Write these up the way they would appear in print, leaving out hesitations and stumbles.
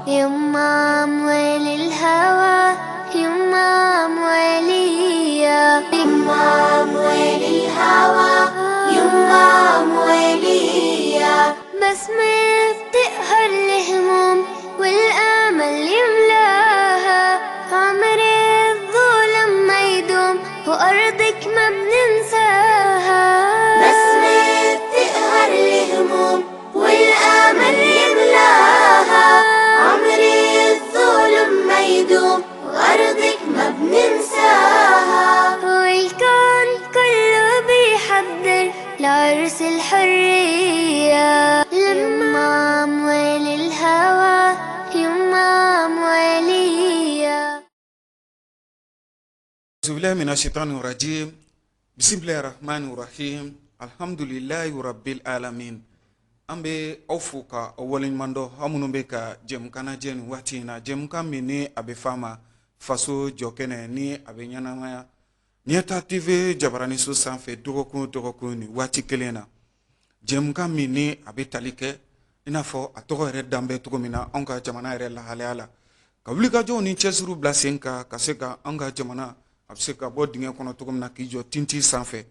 يما أموال الهوى يما أمواليا يما أموال الهوى يما أمواليا بسمة بتقهر الهموم والأمل يملاها عمر الظلم ما يدوم وأرضك ما بننساها بسمة بتقهر الهموم والأمل يملاها عمر الظلم ما يدوم وأرضك ما بننساها والكون كله بيحضر لعرس الحرية لما أموال الهوى يما أموالية. أعوذ بالله من الشيطان الرجيم، بسم الله الرحمن الرحيم، الحمد لله رب العالمين. An bɛ aw fo ka aw waleɲuman dɔn, aw minnu bɛ ka jɛmukan lajɛ nin waati in na, jɛmukan min ni a bɛ f'a ma Faso Jɔkɛnɛ, ni a bɛ ɲɛnamaya Ɲɛta TV jabaraniso sanfɛ dɔgɔkun o dɔgɔkun nin waati kelen na, jɛmukan min ni a bɛ tali kɛ i n'a fɔ a tɔgɔ yɛrɛ dan bɛ cogo min na, anw ka jamana yɛrɛ lahalaya la, ka wulikajɔw ni cɛsiriw bila sen kan ka se ka an ka jamana a bɛ se ka bɔ dingɛ kɔnɔ cogo min na k'i jɔ tintin sanfɛ.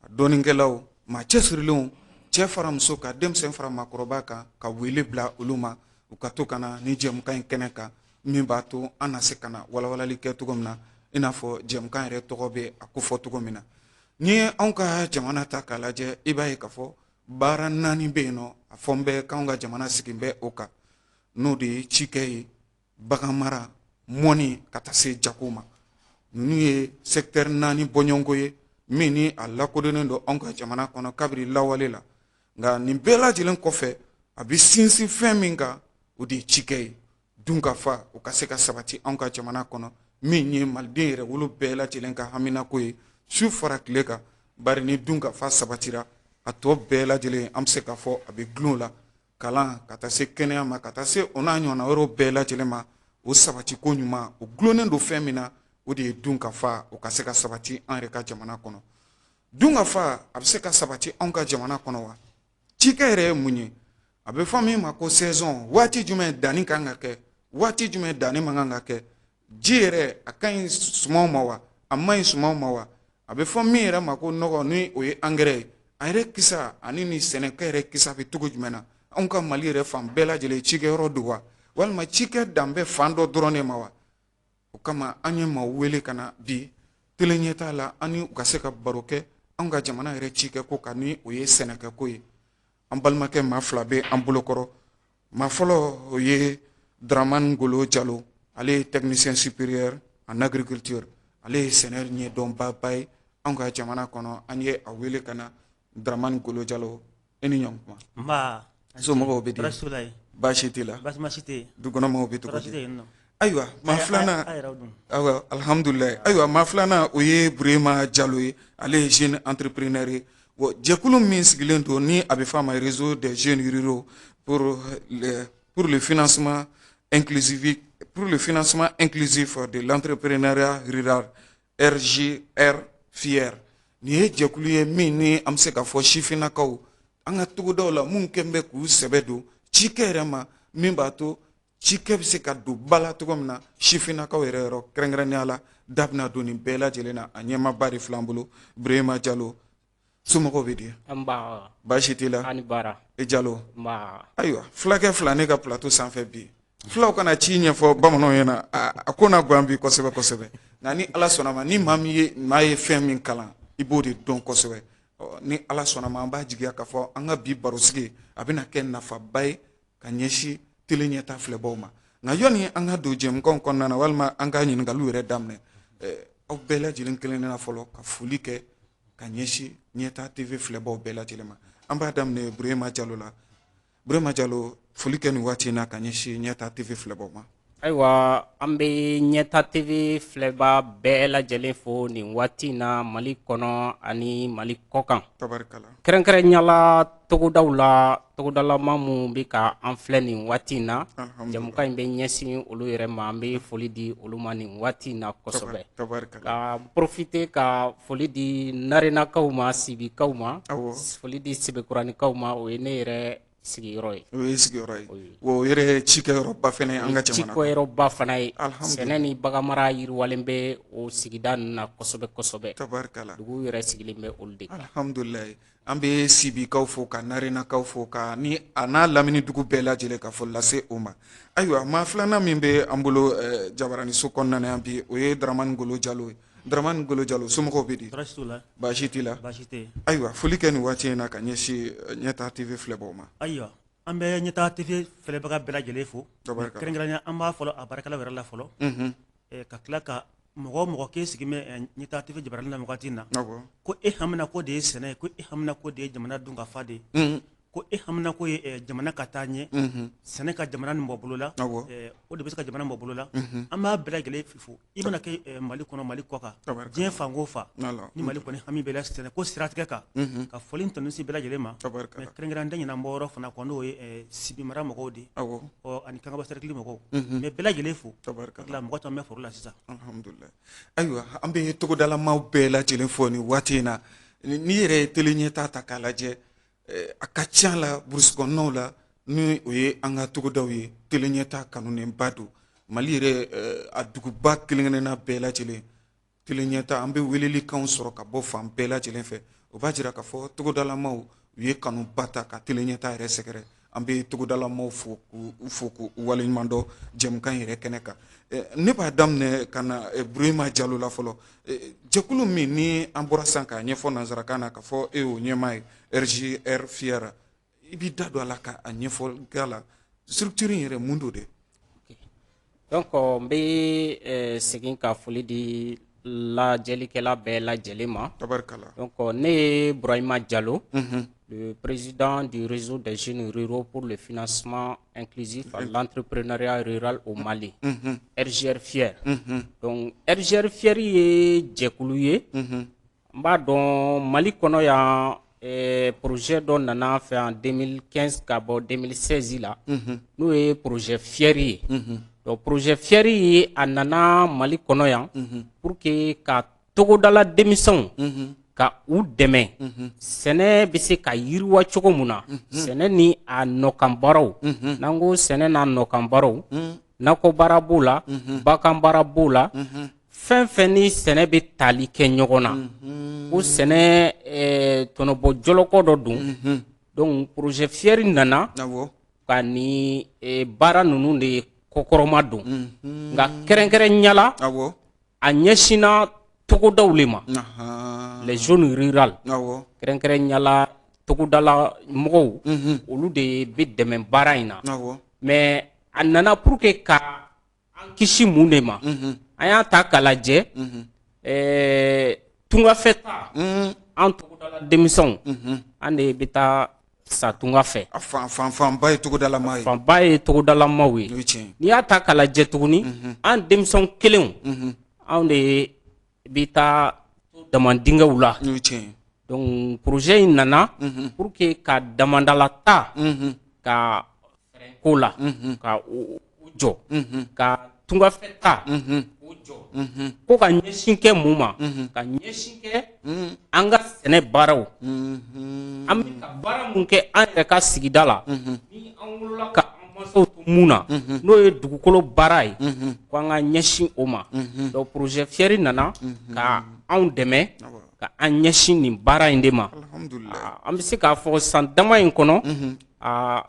A dɔnnikɛlaw, maa cɛsirilenw, cɛ fara muso kan, denmisɛn fara maakɔrɔba kan, ka wele bila olu ma u ka to ka na ni jɛmukan in kɛnɛ kan, min b'a to an na se ka na walawalali kɛ cogo min na, i n'a fɔ jɛmukan yɛrɛ tɔgɔ bɛ a kofɔ cogo min na. N'i ye anw ka jamana ta k'a lajɛ, i b'a ye k'a fɔ baara naani bɛ yen nɔ, a fɔ n bɛ k'anw ka jamana sigi bɛ o kan, n'o de ye cikɛ ye, bagan mara, mɔni, ka taa se jago ma. Ninnu ye secteur naani bɔɲɔgɔnko ye min ni a lakodɔnnen don anw ka jamana kɔnɔ kabiri lawale la. Nka nin bɛɛ lajɛlen kɔfɛ, a bɛ sinsin fɛn min kan, o de ye cikɛ ye. Dunkafa o ka se ka sabati anw ka jamana kɔnɔ, min ye maliden yɛrɛ wolo bɛɛ lajɛlen ka haminako ye su fara tile kan, bari ni dunkafa sabatira, a tɔ bɛɛ lajɛlen an bɛ se k'a fɔ a bɛ gulon la, kalan ka taa se kɛnɛya ma, ka taa se o n'a ɲɔgɔnna wɛrɛw bɛɛ lajɛlen ma. O sabati ko ɲuman, o gulonnen don fɛn min na, o de ye dunkafa o ka se ka sabati an yɛrɛ ka jamana kɔnɔ. Dunkafa a bɛ se ka sabati anw ka jamana kɔnɔ wa? Cikɛ yɛrɛ ye mun ye? A bɛ fɔ min ma ko saison, waati jumɛn danni kan ka kɛ, waati jumɛn danni man kan ka kɛ? Ji yɛrɛ, a ka ɲi sumanw ma wa, a man ɲi sumanw ma wa? A bɛ fɔ min yɛrɛ ma ko nɔgɔ, ni o ye angɛrɛ ye, a yɛrɛ kisa ani ni sɛnɛkɛ yɛrɛ kisa bɛ cogo jumɛn na? Anw ka Mali yɛrɛ fan bɛɛ lajɛlen cikɛyɔrɔ don wa, walima cikɛ dan bɛ fan dɔ dɔrɔn de ma wa? O kama an ye maaw wele ka na bi Tele Ɲɛta la, an ni u ka se ka baro kɛ anw ka jamana yɛrɛ cikɛko kan, ni o ye sɛnɛkɛko ye. An balimakɛ maa fila bɛ an bolokɔrɔ. Maa fɔlɔ, o ye Dramane Ngolo Jalo, ale ye technicien supérieur en agriculture, ale ye sɛnɛ ɲɛdɔnbaaba ye anw ka jamana kɔnɔ. An ye a wele ka na. Dramane Ngolo Jalo, e ni ɲɔgɔn. Nba. Somɔgɔw bɛ di? Tɔɔrɔ si t'u la yen. Baasi t'i la? Baasi tɛ yen. Dukɔnɔmɔgɔw bɛ cogo Tɔɔrɔ si di? tɛ yen nɔ. Ayiwa, maa filanan. A yɛrɛw dun? Ayiwa, alhamdulilayi. Ayiwa, maa filanan, o ye Burema Jalo ye, ale ye jeune entrepreneur ye. Bon, jɛkulu min sigilen don ni a bɛ f'a ma Réseau des jeunes ruraux pour le financement inclusif de l'entrepreneuriat rural, RJR FIER, nin ye jɛkulu ye min ni an bɛ se k'a fɔ sifinnakaw an ka togodaw la, mun kɛn bɛ k'u sɛbɛ don cikɛ yɛrɛ ma, min b'a to cikɛ bɛ se ka don ba la cogo min na sifinnakaw yɛrɛ yɔrɔ kɛrɛnkɛrɛnnenya la. Da bɛna don nin bɛɛ lajɛlen na. A ɲɛmaaba de filɛ an bolo, Burema Jalo. Somɔgɔw bɛ di? Nba. Baasi t'i la? Ani baara. E Jalo. Nba. Ayiwa, fulakɛ fila ne ka plateau sanfɛ bi. Fulaw kana ci ɲɛfɔ bamananw ɲɛna, a ko na gan bi kosɛbɛ kosɛbɛ. Nka ni Ala sɔnna ma, ni maa min ye maa ye fɛn min kalan, i b'o de dɔn kosɛbɛ. Ni Ala sɔnna ma, an b'a jigiya k'a fɔ an ka bi barosigi a bɛna kɛ nafaba ye ka ɲɛsin Tele Ɲɛta filɛbaw ma. Nka yɔni an ka don jɛmukanw kɔnɔna na, walima an ka ɲininkaliw yɛrɛ daminɛ, aw bɛɛ lajɛlen kelen na fɔlɔ ka foli kɛ ka ɲɛsin Ɲɛta TV filɛbaw bɛɛ lajɛlen ma. An b'a daminɛ Burema Jalo la. Burema Jalo, foli kɛ nin waati in na ka ɲɛsin Ɲɛta TV filɛbaw ma. Ayiwa, an bɛ Ɲɛta TV filɛba bɛɛ lajɛlen fo nin waati in na, Mali kɔnɔ ani Mali kɔkan. Tabarikala. Kɛrɛnkɛrɛnnenya la, togodaw la, togodalama minnu bɛ ka an filɛ nin waati in na, jɛmukan in bɛ ɲɛsin olu yɛrɛ ma. An bɛ foli di olu ma nin waati in na kosɛbɛ. Tabarikala. Ka profiter ka foli di Narenakaw ma, Sibikaw ma, foli di Sebekuranikaw ma, o ye ne yɛrɛ sigiyɔrɔ ye. O ye sigiyɔrɔ ye, wa o yɛrɛ ye cikɛyɔrɔba fana ye an ka jamana kɔnɔ. Cikɛyɔrɔba fana ye. Sɛnɛ ni baganmara yiriwalen bɛ o sigida ninnu na kosɛbɛ kosɛbɛ. Tabarikala. Dugu yɛrɛ sigilen bɛ olu de kan. Alihamudulilayi, an bɛ Sibikaw fo, ka Narenakaw fo, ka ni a n'a lamini dugu bɛɛ lajɛlen ka foli lase u ma. Ayiwa, maa filanan min bɛ an bolo jabaraniso kɔnɔna na yan bi, o ye Daramani Golo Jalo ye. Daramani Golo Jalo, somɔgɔw bɛ di? Tɔɔrɔ si t'u la. Baasi t'i la? Baasi tɛ yen. Ayiwa, foli kɛ nin waati in na ka ɲɛsin Ɲɛtaa TV filɛbaw ma. Ayiwa, an bɛ Ɲɛtaa TV filɛbaga bɛɛ lajɛlen fo. Tabarikala. Kɛrɛnkɛrɛnnenya, an b'a fɔlɔ a baarakɛlaw yɛrɛ la fɔlɔ. Ka tila ka mɔgɔ o mɔgɔ k'e sigi bɛ Ɲɛtaa TV jabaranin na nin waati in na. Ko e haminako de ye sɛnɛ ye, ko e haminako de ye jamana dunkafa de ye. Ko e haminako ye jamana ka taa ɲɛ, sɛnɛ ka jamana nin bɔ bolo la, o de bɛ se ka jamana bɔ bolo la. An b'a bɛɛ lajɛlen fo, i mana kɛ Mali kɔnɔ, Mali kɔ kan, diɲɛ fan o fan, ni Mali kɔni hami bɛ la sɛnɛ ko siratigɛ kan, ka foli ni tanu se bɛɛ lajɛlen ma. Mais kɛrɛnkɛrɛn, an tɛ ɲinɛ an bɔyɔrɔ fana kɔ, n'o ye Sibi mara mɔgɔw de ye, ani Kangaba cercle mɔgɔw. N bɛ bɛɛ lajɛlen fo, mɔgɔ caman bɛ foro la sisan. Alhamdulillah. Ayiwa, an bɛ togodalamaw bɛɛ lajɛlen fo nin waati in na. N'i yɛrɛ ye tele ɲɛtaa ta k'a lajɛ, a ka ca la burusi kɔnɔnaw la, ni o ye an ka togodaw ye, tele ɲɛtaa kanunenba don. Mali yɛrɛ, a duguba kelen-kelenna bɛɛ lajɛlen, tele ɲɛtaa, an bɛ welelikanw sɔrɔ ka bɔ fan bɛɛ lajɛlen fɛ. O b'a jira k'a fɔ togodalamaw, u ye kanuba ta ka tele ɲɛtaa yɛrɛ sɛgɛrɛ. An bɛ togodalamaw fo, k'u fo, k'u waleɲuman dɔn jɛmukan yɛrɛ kɛnɛ kan. Ne b'a daminɛ ka na Burahima Jalo la fɔlɔ. Jɛkulu min ni an bɔra sisan k'a ɲɛfɔ nansarakan na k'a fɔ e y'o ɲɛmaa ye, RJR FIER, i b'i da don a la ka a ɲɛfɔ k'a la, structure in yɛrɛ mun don dɛ? Donc n bɛ segin ka foli di lajɛlikɛla bɛɛ lajɛlen ma. Tabarikala. Donc ne ye Burahima Jalo, le président du réseau des jeunes ruraux pour le financement inclusif à l'entrepreneuriat rural au Mali, RJR FIER. Donc RJR FIER ye jɛkulu ye. N b'a dɔn Mali kɔnɔ yan, projet dɔ nana an fɛ en 2015 ka bɔ 2016 la, n'o ye projet FIER ye. Donc projet FIER ye, a nana Mali kɔnɔ yan pour que ka togodala denmisɛnw ka u dɛmɛ, sɛnɛ bɛ se ka yiriwa cogo mun na, sɛnɛ ni a nɔkan baaraw. N'an ko sɛnɛ n'a nɔkan baaraw, nakɔ baara b'o la, bagan baara b'o la, fɛn fɛn ni sɛnɛ bɛ tali kɛ ɲɔgɔn na, ko sɛnɛ tɔnɔbɔ jɔlɔkɔ dɔ don. Donc projet FIER nana ka ni baara ninnu de kɔkɔrɔma don. Nka kɛrɛnkɛrɛnya la, a ɲɛsinna togodaw le ma, les zones rurales, kɛrɛnkɛrɛnya la togodala mɔgɔw, olu de bɛ dɛmɛ baara in na. Mais a nana pour que ka an kisi mun de ma? An y'a ta k'a lajɛ, tungafɛ ta, an togodala denmisɛnw, an de bɛ taa sa tunga fɛ. A fanba ye togodalama ye. Fanba ye togodalamaw ye. O ye tiɲɛ ye. N'i y'a ta k'a lajɛ tuguni, an denmisɛnw kelenw, anw de bɛ taa damandingɛw la. O ye tiɲɛ ye. Donc projet in nana pour que ka damandala ta, ka fɛɛrɛ ko la, ka o jɔ, ka tungafɛ ta k'o jɔ, ko ka ɲɛsin kɛ mun ma? Ka ɲɛsin kɛ an ka sɛnɛ baaraw, an bɛ ka baara mun kɛ an yɛrɛ ka sigida la, ni an wolola ka an mansaw to mun na, n'o ye dugukolo baara ye, ko an ka ɲɛsin o ma. Donc projet FIER nana ka anw dɛmɛ ka an ɲɛsin nin baara in de ma. An bɛ se k'a fɔ san dama in kɔnɔ, aa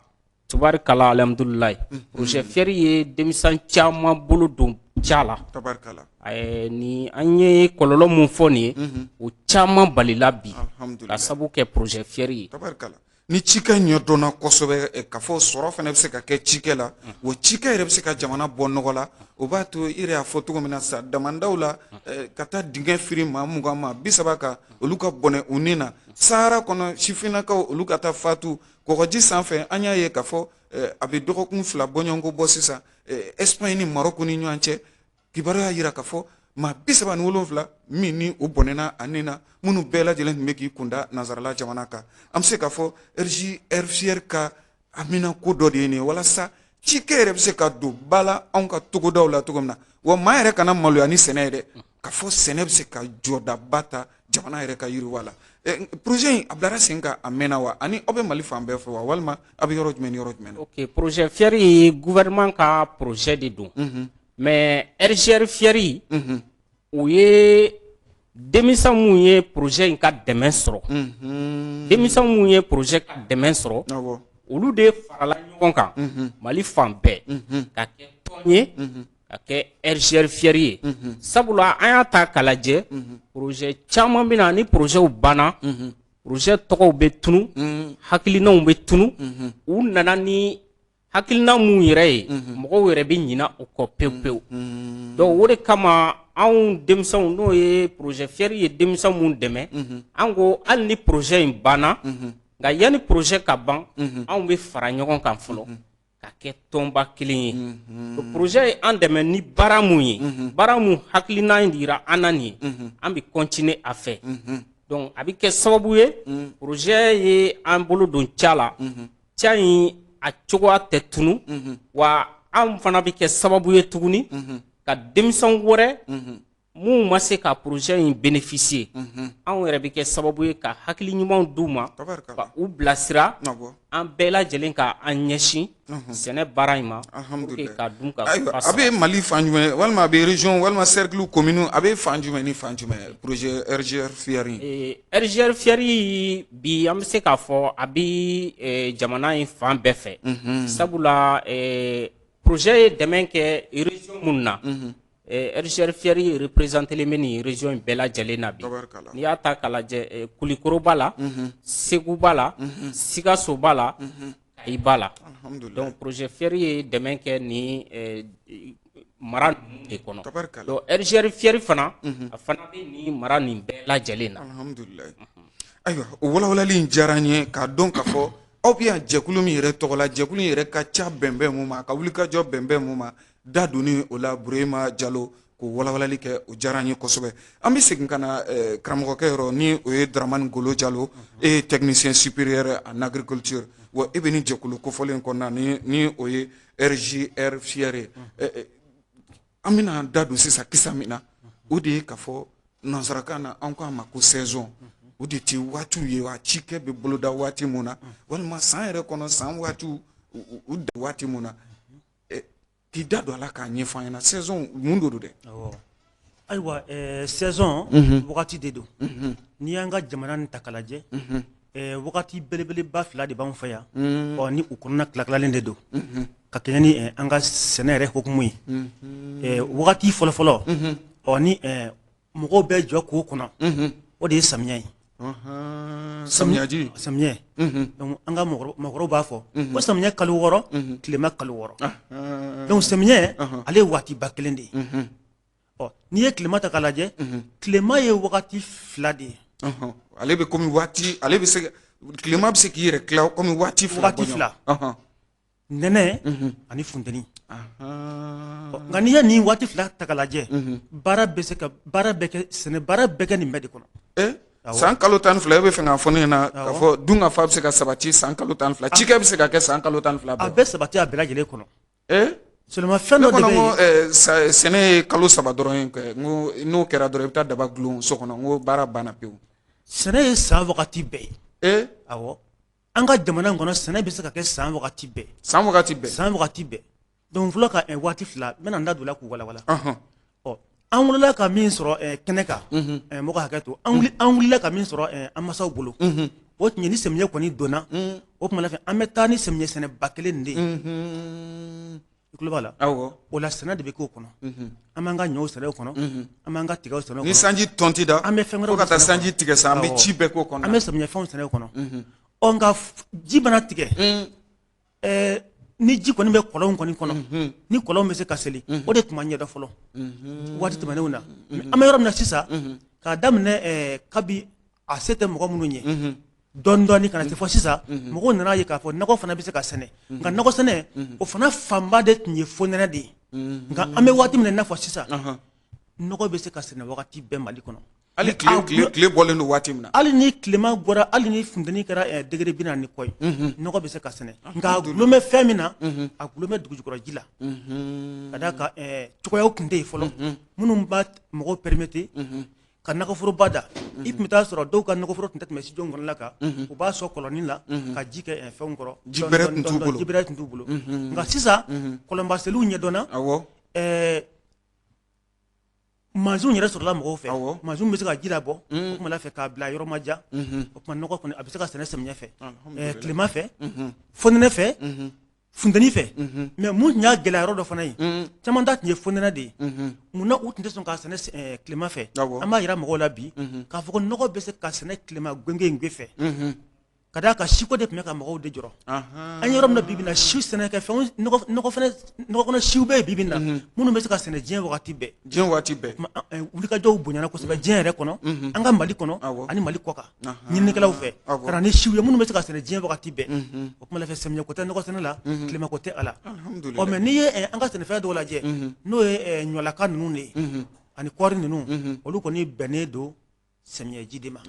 tubarikala, alhamdulilayi, projet FIER ye denmisɛn caman bolo don ca la. Tabarikala. Ni an ye kɔlɔlɔ mun fɔ nin ye, o caman balila bi ka sabu kɛ projet FIER ye. Tabarikala. Ni cikɛ ɲɛdɔnna kosɛbɛ, k'a fɔ sɔrɔ fana bɛ se ka kɛ cikɛ la, wa cikɛ yɛrɛ bɛ se ka jamana bɔ nɔgɔ la, o b'a to i yɛrɛ y'a fɔ cogo min na sa, damandaw la, ka taa dingɛ firi maa 20, maa 30 kan, olu ka bɔnɛ u ni na. Sahara kɔnɔ, sifinnakaw, olu ka taa fatu kɔgɔji sanfɛ. An y'a ye k'a fɔ a bɛ dɔgɔkun 2 bɔɲɔgɔnko bɔ sisan, Espagne ni Maroc ni ɲɔgɔn cɛ, kibaruya y'a jira k'a fɔ maa 37 min ni o bɔnɛna a ni na, minnu bɛɛ lajɛlen tun bɛ k'i kunda nansarala jamana kan. An bɛ se k'a fɔ RJR FIER ka haminako dɔ de ye nin ye, walasa cikɛ yɛrɛ bɛ se ka don ba la anw ka togodaw la cogo min na, wa maa yɛrɛ kana maloya ni sɛnɛ ye dɛ, k'a fɔ sɛnɛ bɛ se ka jɔdaba ta jamana yɛrɛ ka yiriwa la. Projet in a bilara sen kan a mɛnna wa, ani aw bɛ Mali fan bɛɛ fɛ wa, walima aw bɛ yɔrɔ jumɛn ni yɔrɔ jumɛn na? Ok, projet FIER ye gouvernement ka projet de don, mais RJR FIER, o ye denmisɛn mun ye projet in ka dɛmɛ sɔrɔ, denmisɛn mun ye projet ka dɛmɛ sɔrɔ, olu de farala ɲɔgɔn kan Mali fan bɛɛ ka kɛ tɔn ye, ka kɛ RJR FIER ye. Sabula an y'a ta k'a lajɛ, projet caman bɛ na, ni projetw banna, projet tɔgɔw bɛ tunu, hakilinaw bɛ tunu. U nana ni hakilina mun yɛrɛ ye, mɔgɔw yɛrɛ bɛ ɲina o kɔ pewu pewu. Donc o de kama anw denmisɛnw, n'o ye projet FIER ye denmisɛn mun dɛmɛ, an ko hali ni projet in banna, nka yanni projet ka ban, anw bɛ fara ɲɔgɔn kan fɔlɔ ka kɛ tɔnba kelen ye. Projet ye an dɛmɛ ni baara mun ye, baara mun hakilina yira an na nin ye, an bɛ continuer a fɛ. Donc a bɛ kɛ sababu ye, projet ye an bolo don ca la, ca in a cogoya tɛ tunu wa. Anw fana bɛ kɛ sababu ye tuguni ka denmisɛn wɛrɛ mun ma se ka projet in bénéficier, anw yɛrɛ bɛ kɛ sababu ye ka hakili ɲumanw d'u ma, ka u bilasira, an bɛɛ lajɛlen ka an ɲɛsin sɛnɛ baara in ma pour que ka dun ka Ayiwa, a bɛ Mali fan jumɛn, walima a bɛ région, walima cercle, commune, a bɛ fan jumɛn ni fan jumɛn, projet RJR FIER in? RJR FIER bi, an bɛ se k'a fɔ a bɛ jamana in fan bɛɛ fɛ, sabula projet ye dɛmɛ kɛ région mun na, RJR FIER représenté bɛ nin région in bɛɛ lajɛlen na bi. N'i y'a ta k'a lajɛ, Kulikoro b'a la, Segu b'a la, Sikaso b'a la, Kayi b'a la. Donc projet FIER ye dɛmɛ kɛ nin mara ninnu de kɔnɔ. Donc RJR FIER fana, a fana bɛ nin mara nin bɛɛ lajɛlen na. Alhamdulilayi. Ayiwa, o walawalali in diyara n ye, k'a dɔn k'a fɔ aw bɛ yan jɛkulu min yɛrɛ tɔgɔ la, jɛkulu in yɛrɛ ka ca bɛnbɛn mun ma, a ka wulikajɔ bɛnbɛn mun ma, da donni o la, Burema Jalo k'o walawalali kɛ, o diyara n ye kosɛbɛ. An bɛ segin ka na karamɔgɔkɛ yɔrɔ, ni o ye Dramane Golo Jalo, e ye technicien supérieur en agriculture wa, e bɛ nin jɛkulu kofɔlen kɔnɔna ni o ye RJR FIER ye. An bɛna da don sisan kisa min na, o de ye k'a fɔ nansarakan na an k'a ma ko saison, o de tɛ waatiw ye wa, cikɛ bɛ boloda waati mun na, walima san yɛrɛ kɔnɔ san waatiw u da waati mun na. K'i da don a la k'a ɲɛfɔ an ɲɛna, saison mun don dɛ? Ayiwa, saison wagati de don. N'i y'an ka jamana nin ta k'a lajɛ, wagati belebeleba fila de b'an fɛ yan. Ɔ ni u kɔnɔna tilatilalen de don ka kɛɲɛ ni an ka sɛnɛ yɛrɛ hukumu ye. Wagati fɔlɔfɔlɔ, ɔ ni mɔgɔw bɛ jɔ k'o kɔnɔ, o de ye samiya ye. Samiyaji. Samiyɛ. Donc an ka mɔgɔkɔrɔbaw b'a fɔ ko samiyɛ kalo 6, tilema kalo 6. Donc samiyɛ ale ye waatiba kelen de ye. Ɔ n'i ye tilema ta k'a lajɛ, tilema ye wagati fila de ye. Ale bɛ komi waati, ale bɛ se, tilema bɛ se k'i yɛrɛ tila komi waati fila. Waati fila, nɛnɛ ani funteni. Nka n'i ye nin waati fila ta k'a lajɛ, baara bɛ se ka baara bɛ kɛ, sɛnɛ baara bɛɛ kɛ nin bɛɛ de kɔnɔ. San kalo 12, e bɛ fɛ k'a fɔ ne ɲɛna k'a fɔ dun ka fa bɛ se ka sabati san kalo 12, cikɛ bɛ se ka kɛ san kalo 12 bɛɛ? A bɛ sabati a bɛɛ lajɛlen kɔnɔ. Seulement fɛn dɔ de bɛ yen, sɛnɛ ye kalo 3 dɔrɔn ye, n ko n'o kɛra dɔrɔn i bɛ taa daba gulon so kɔnɔ, n ko baara banna pewu. Sɛnɛ ye san wagati bɛɛ ye. Awɔ, an ka jamana in kɔnɔ, sɛnɛ bɛ se ka kɛ san wagati bɛɛ. San wagati bɛɛ. San wagati bɛɛ. Donc fɔlɔ ka waati fila, n bɛna n da don o la k'u walawala. Ɔ an wolola ka min sɔrɔ kɛnɛ kan, mɔgɔ hakɛ to, an wulila ka min sɔrɔ an masaw bolo, o tun ye ni samiyɛ kɔni donna, o tuma fɛ an bɛ taa ni samiyɛ sɛnɛ ba kelen de ye. I tulo b'a la? O la sɛnɛ de bɛ k'o kɔnɔ. An b'an ka ɲɔw sɛnɛ o kɔnɔ, an b'an ka tigaw sɛnɛ o kɔnɔ. Ni sanji tɔn tɛ da, an bɛ fɛn wɛrɛw fo ka taa sanji tigɛ sa, an bɛ ci bɛɛ k'o kɔnɔ. An bɛ samiyɛ fɛnw sɛnɛ o kɔnɔ. Ɔ nka ji mana tigɛ, ni ji kɔni bɛ kɔlɔnw kɔni kɔnɔ, ni kɔlɔnw bɛ se ka seli, o de tun ma ɲɛdɔn fɔlɔ waati tɛmɛnenw na. An bɛ yɔrɔ min na sisan, k'a daminɛ kabi a se tɛ mɔgɔ minnu ye dɔɔni dɔɔni ka na se fɔ sisan, mɔgɔw nana ye k'a fɔ nakɔ fana bɛ se ka sɛnɛ. Nka nakɔ sɛnɛ o fana fanba de tun ye fonɛnɛ de ye. Nka an bɛ waati min na i n'a fɔ sisan, nɔgɔ bɛ se ka sɛnɛ wagati bɛɛ Mali kɔnɔ. Hali tile bɔlen don waati min na. Hali ni tilema bɔra, hali ni funteni kɛra degré 40 ni kɔ ye, nɔgɔ bɛ se ka sɛnɛ. Nka a gulon bɛ fɛn min na, a gulon bɛ dugujukɔrɔ ji la, ka d'a kan cogoyaw tun tɛ yen fɔlɔ minnu b'a mɔgɔw permettre. Ka nakɔforoba da i tun bɛ taa sɔrɔ dɔw ka nakɔforo tun tɛ tɛmɛ studio kɔnɔna kan, u b'a sɔn kɔlɔnnin la ka ji kɛ fɛnw kɔrɔ, ji bɛrɛ tun t'u bolo, ji bɛrɛ tun t'u bolo, nka sisan kɔlɔnbaseliw ɲɛdɔnna, awɔ, ɛɛ mansinw yɛrɛ sɔrɔla mɔgɔw fɛ, awɔ, mansinw bɛ se ka ji labɔ o tuma fɛ k'a bila yɔrɔ ma jan, o tuma nɔgɔ kɔni a bɛ se ka sɛnɛ samiyɛ fɛ, tilema fɛ, fonɛnɛ fɛ, funteni fɛ. Mais mun tun y'a gɛlɛya yɔrɔ dɔ fana ye, caman ta tun ye fonɛnɛ de ye. Munna u tun tɛ sɔn k'a sɛnɛ tilema fɛ? An b'a jira mɔgɔw la bi k'a fɔ ko nɔgɔ bɛ se ka sɛnɛ tilema gwengew fɛ, ka d'a kan siko de tun bɛ ka mɔgɔw de jɔrɔ. An yɔrɔ min na bi bi in na, si sɛnɛ kɛ fɛn nɔgɔ kɔnɔ siw bɛ yen bi bi in na minnu bɛ se ka sɛnɛ diɲɛ wagati bɛɛ, diɲɛ waati bɛɛ. Wulikajɔw bonyana kosɛbɛ diɲɛ yɛrɛ kɔnɔ, an ka Mali kɔnɔ ani Mali kɔkan, ɲininikɛlaw fɛ ka na ni siw ye minnu bɛ se ka sɛnɛ diɲɛ wagati bɛɛ. O tuma fɛ samiyɛ ko tɛ nɔgɔ sɛnɛ la, tilema ko tɛ a la. Ɔ mais n'i ye an ka sɛnɛfɛn dɔw lajɛ, n'o ye ɲɔlaka ninnu de ye ani kɔɔri ninnu, olu kɔni bɛnnen don samiyɛji de ma.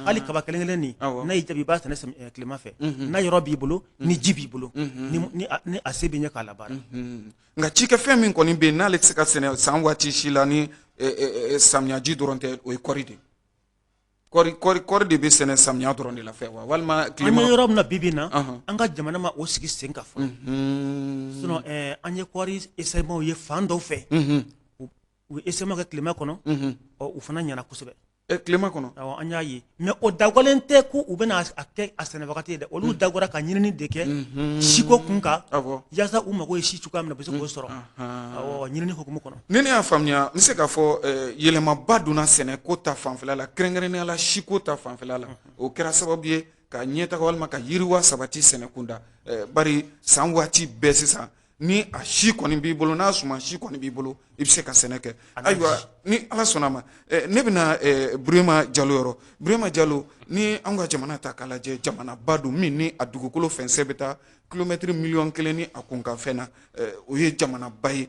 Hali kaba kelen kelen nin, n'a y'i jaabi i b'a sɛnɛ tilema fɛ, n'a yɔrɔ b'i bolo, ni ji b'i bolo, ni a se b'i ɲɛ k'a labaara. Nka cikɛfɛn min kɔni bɛ yen n'ale tɛ se ka sɛnɛ san waati si la ni samiyaji dɔrɔn tɛ, o ye kɔɔri de ye. Kɔɔri de bɛ sɛnɛ samiya dɔrɔn de la fɛ wa, walima tilema? An bɛ yɔrɔ min na bi bi in na, an ka jamana ma o sigi sen kan fɔlɔ. Sinon an ye kɔɔri essaiement ye fan dɔw fɛ, u ye essaiement kɛ tilema kɔnɔ, ɔ u fana ɲɛna kosɛbɛ. Tilema kɔnɔ? Awɔ, an y'a ye. Mais o dabɔlen tɛ ko u bɛna a kɛ a sɛnɛ wagati ye dɛ. Olu dabɔra ka ɲinini de kɛ siko kun kan, yaasa u mago ye si cogoya min na, u bɛ se k'o sɔrɔ. Awɔ, ɲinini hukumu kɔnɔ. Ni ne y'a faamuya, n bɛ se k'a fɔ yɛlɛmaba donna sɛnɛko ta fanfɛla la, kɛrɛnkɛrɛnnenya la siko ta fanfɛla la. O kɛra sababu ye ka ɲɛtaga walima ka yiriwa sabati sɛnɛ kunda, bari san waati bɛɛ sisan, ni a si kɔni b'i bolo, n'a suma si kɔni b'i bolo, i bɛ se ka sɛnɛ kɛ. Ayiwa, ni Ala sɔnna a ma, ne bɛna Burema Jalo yɔrɔ. Burema Jalo, ni an ka jamana ta k'a lajɛ, jamanaba don min ni a dugukolo fɛnsɛ bɛ taa kilomɛtiri 1 miliyɔn ni a kunkanfɛn na, o ye jamanaba ye.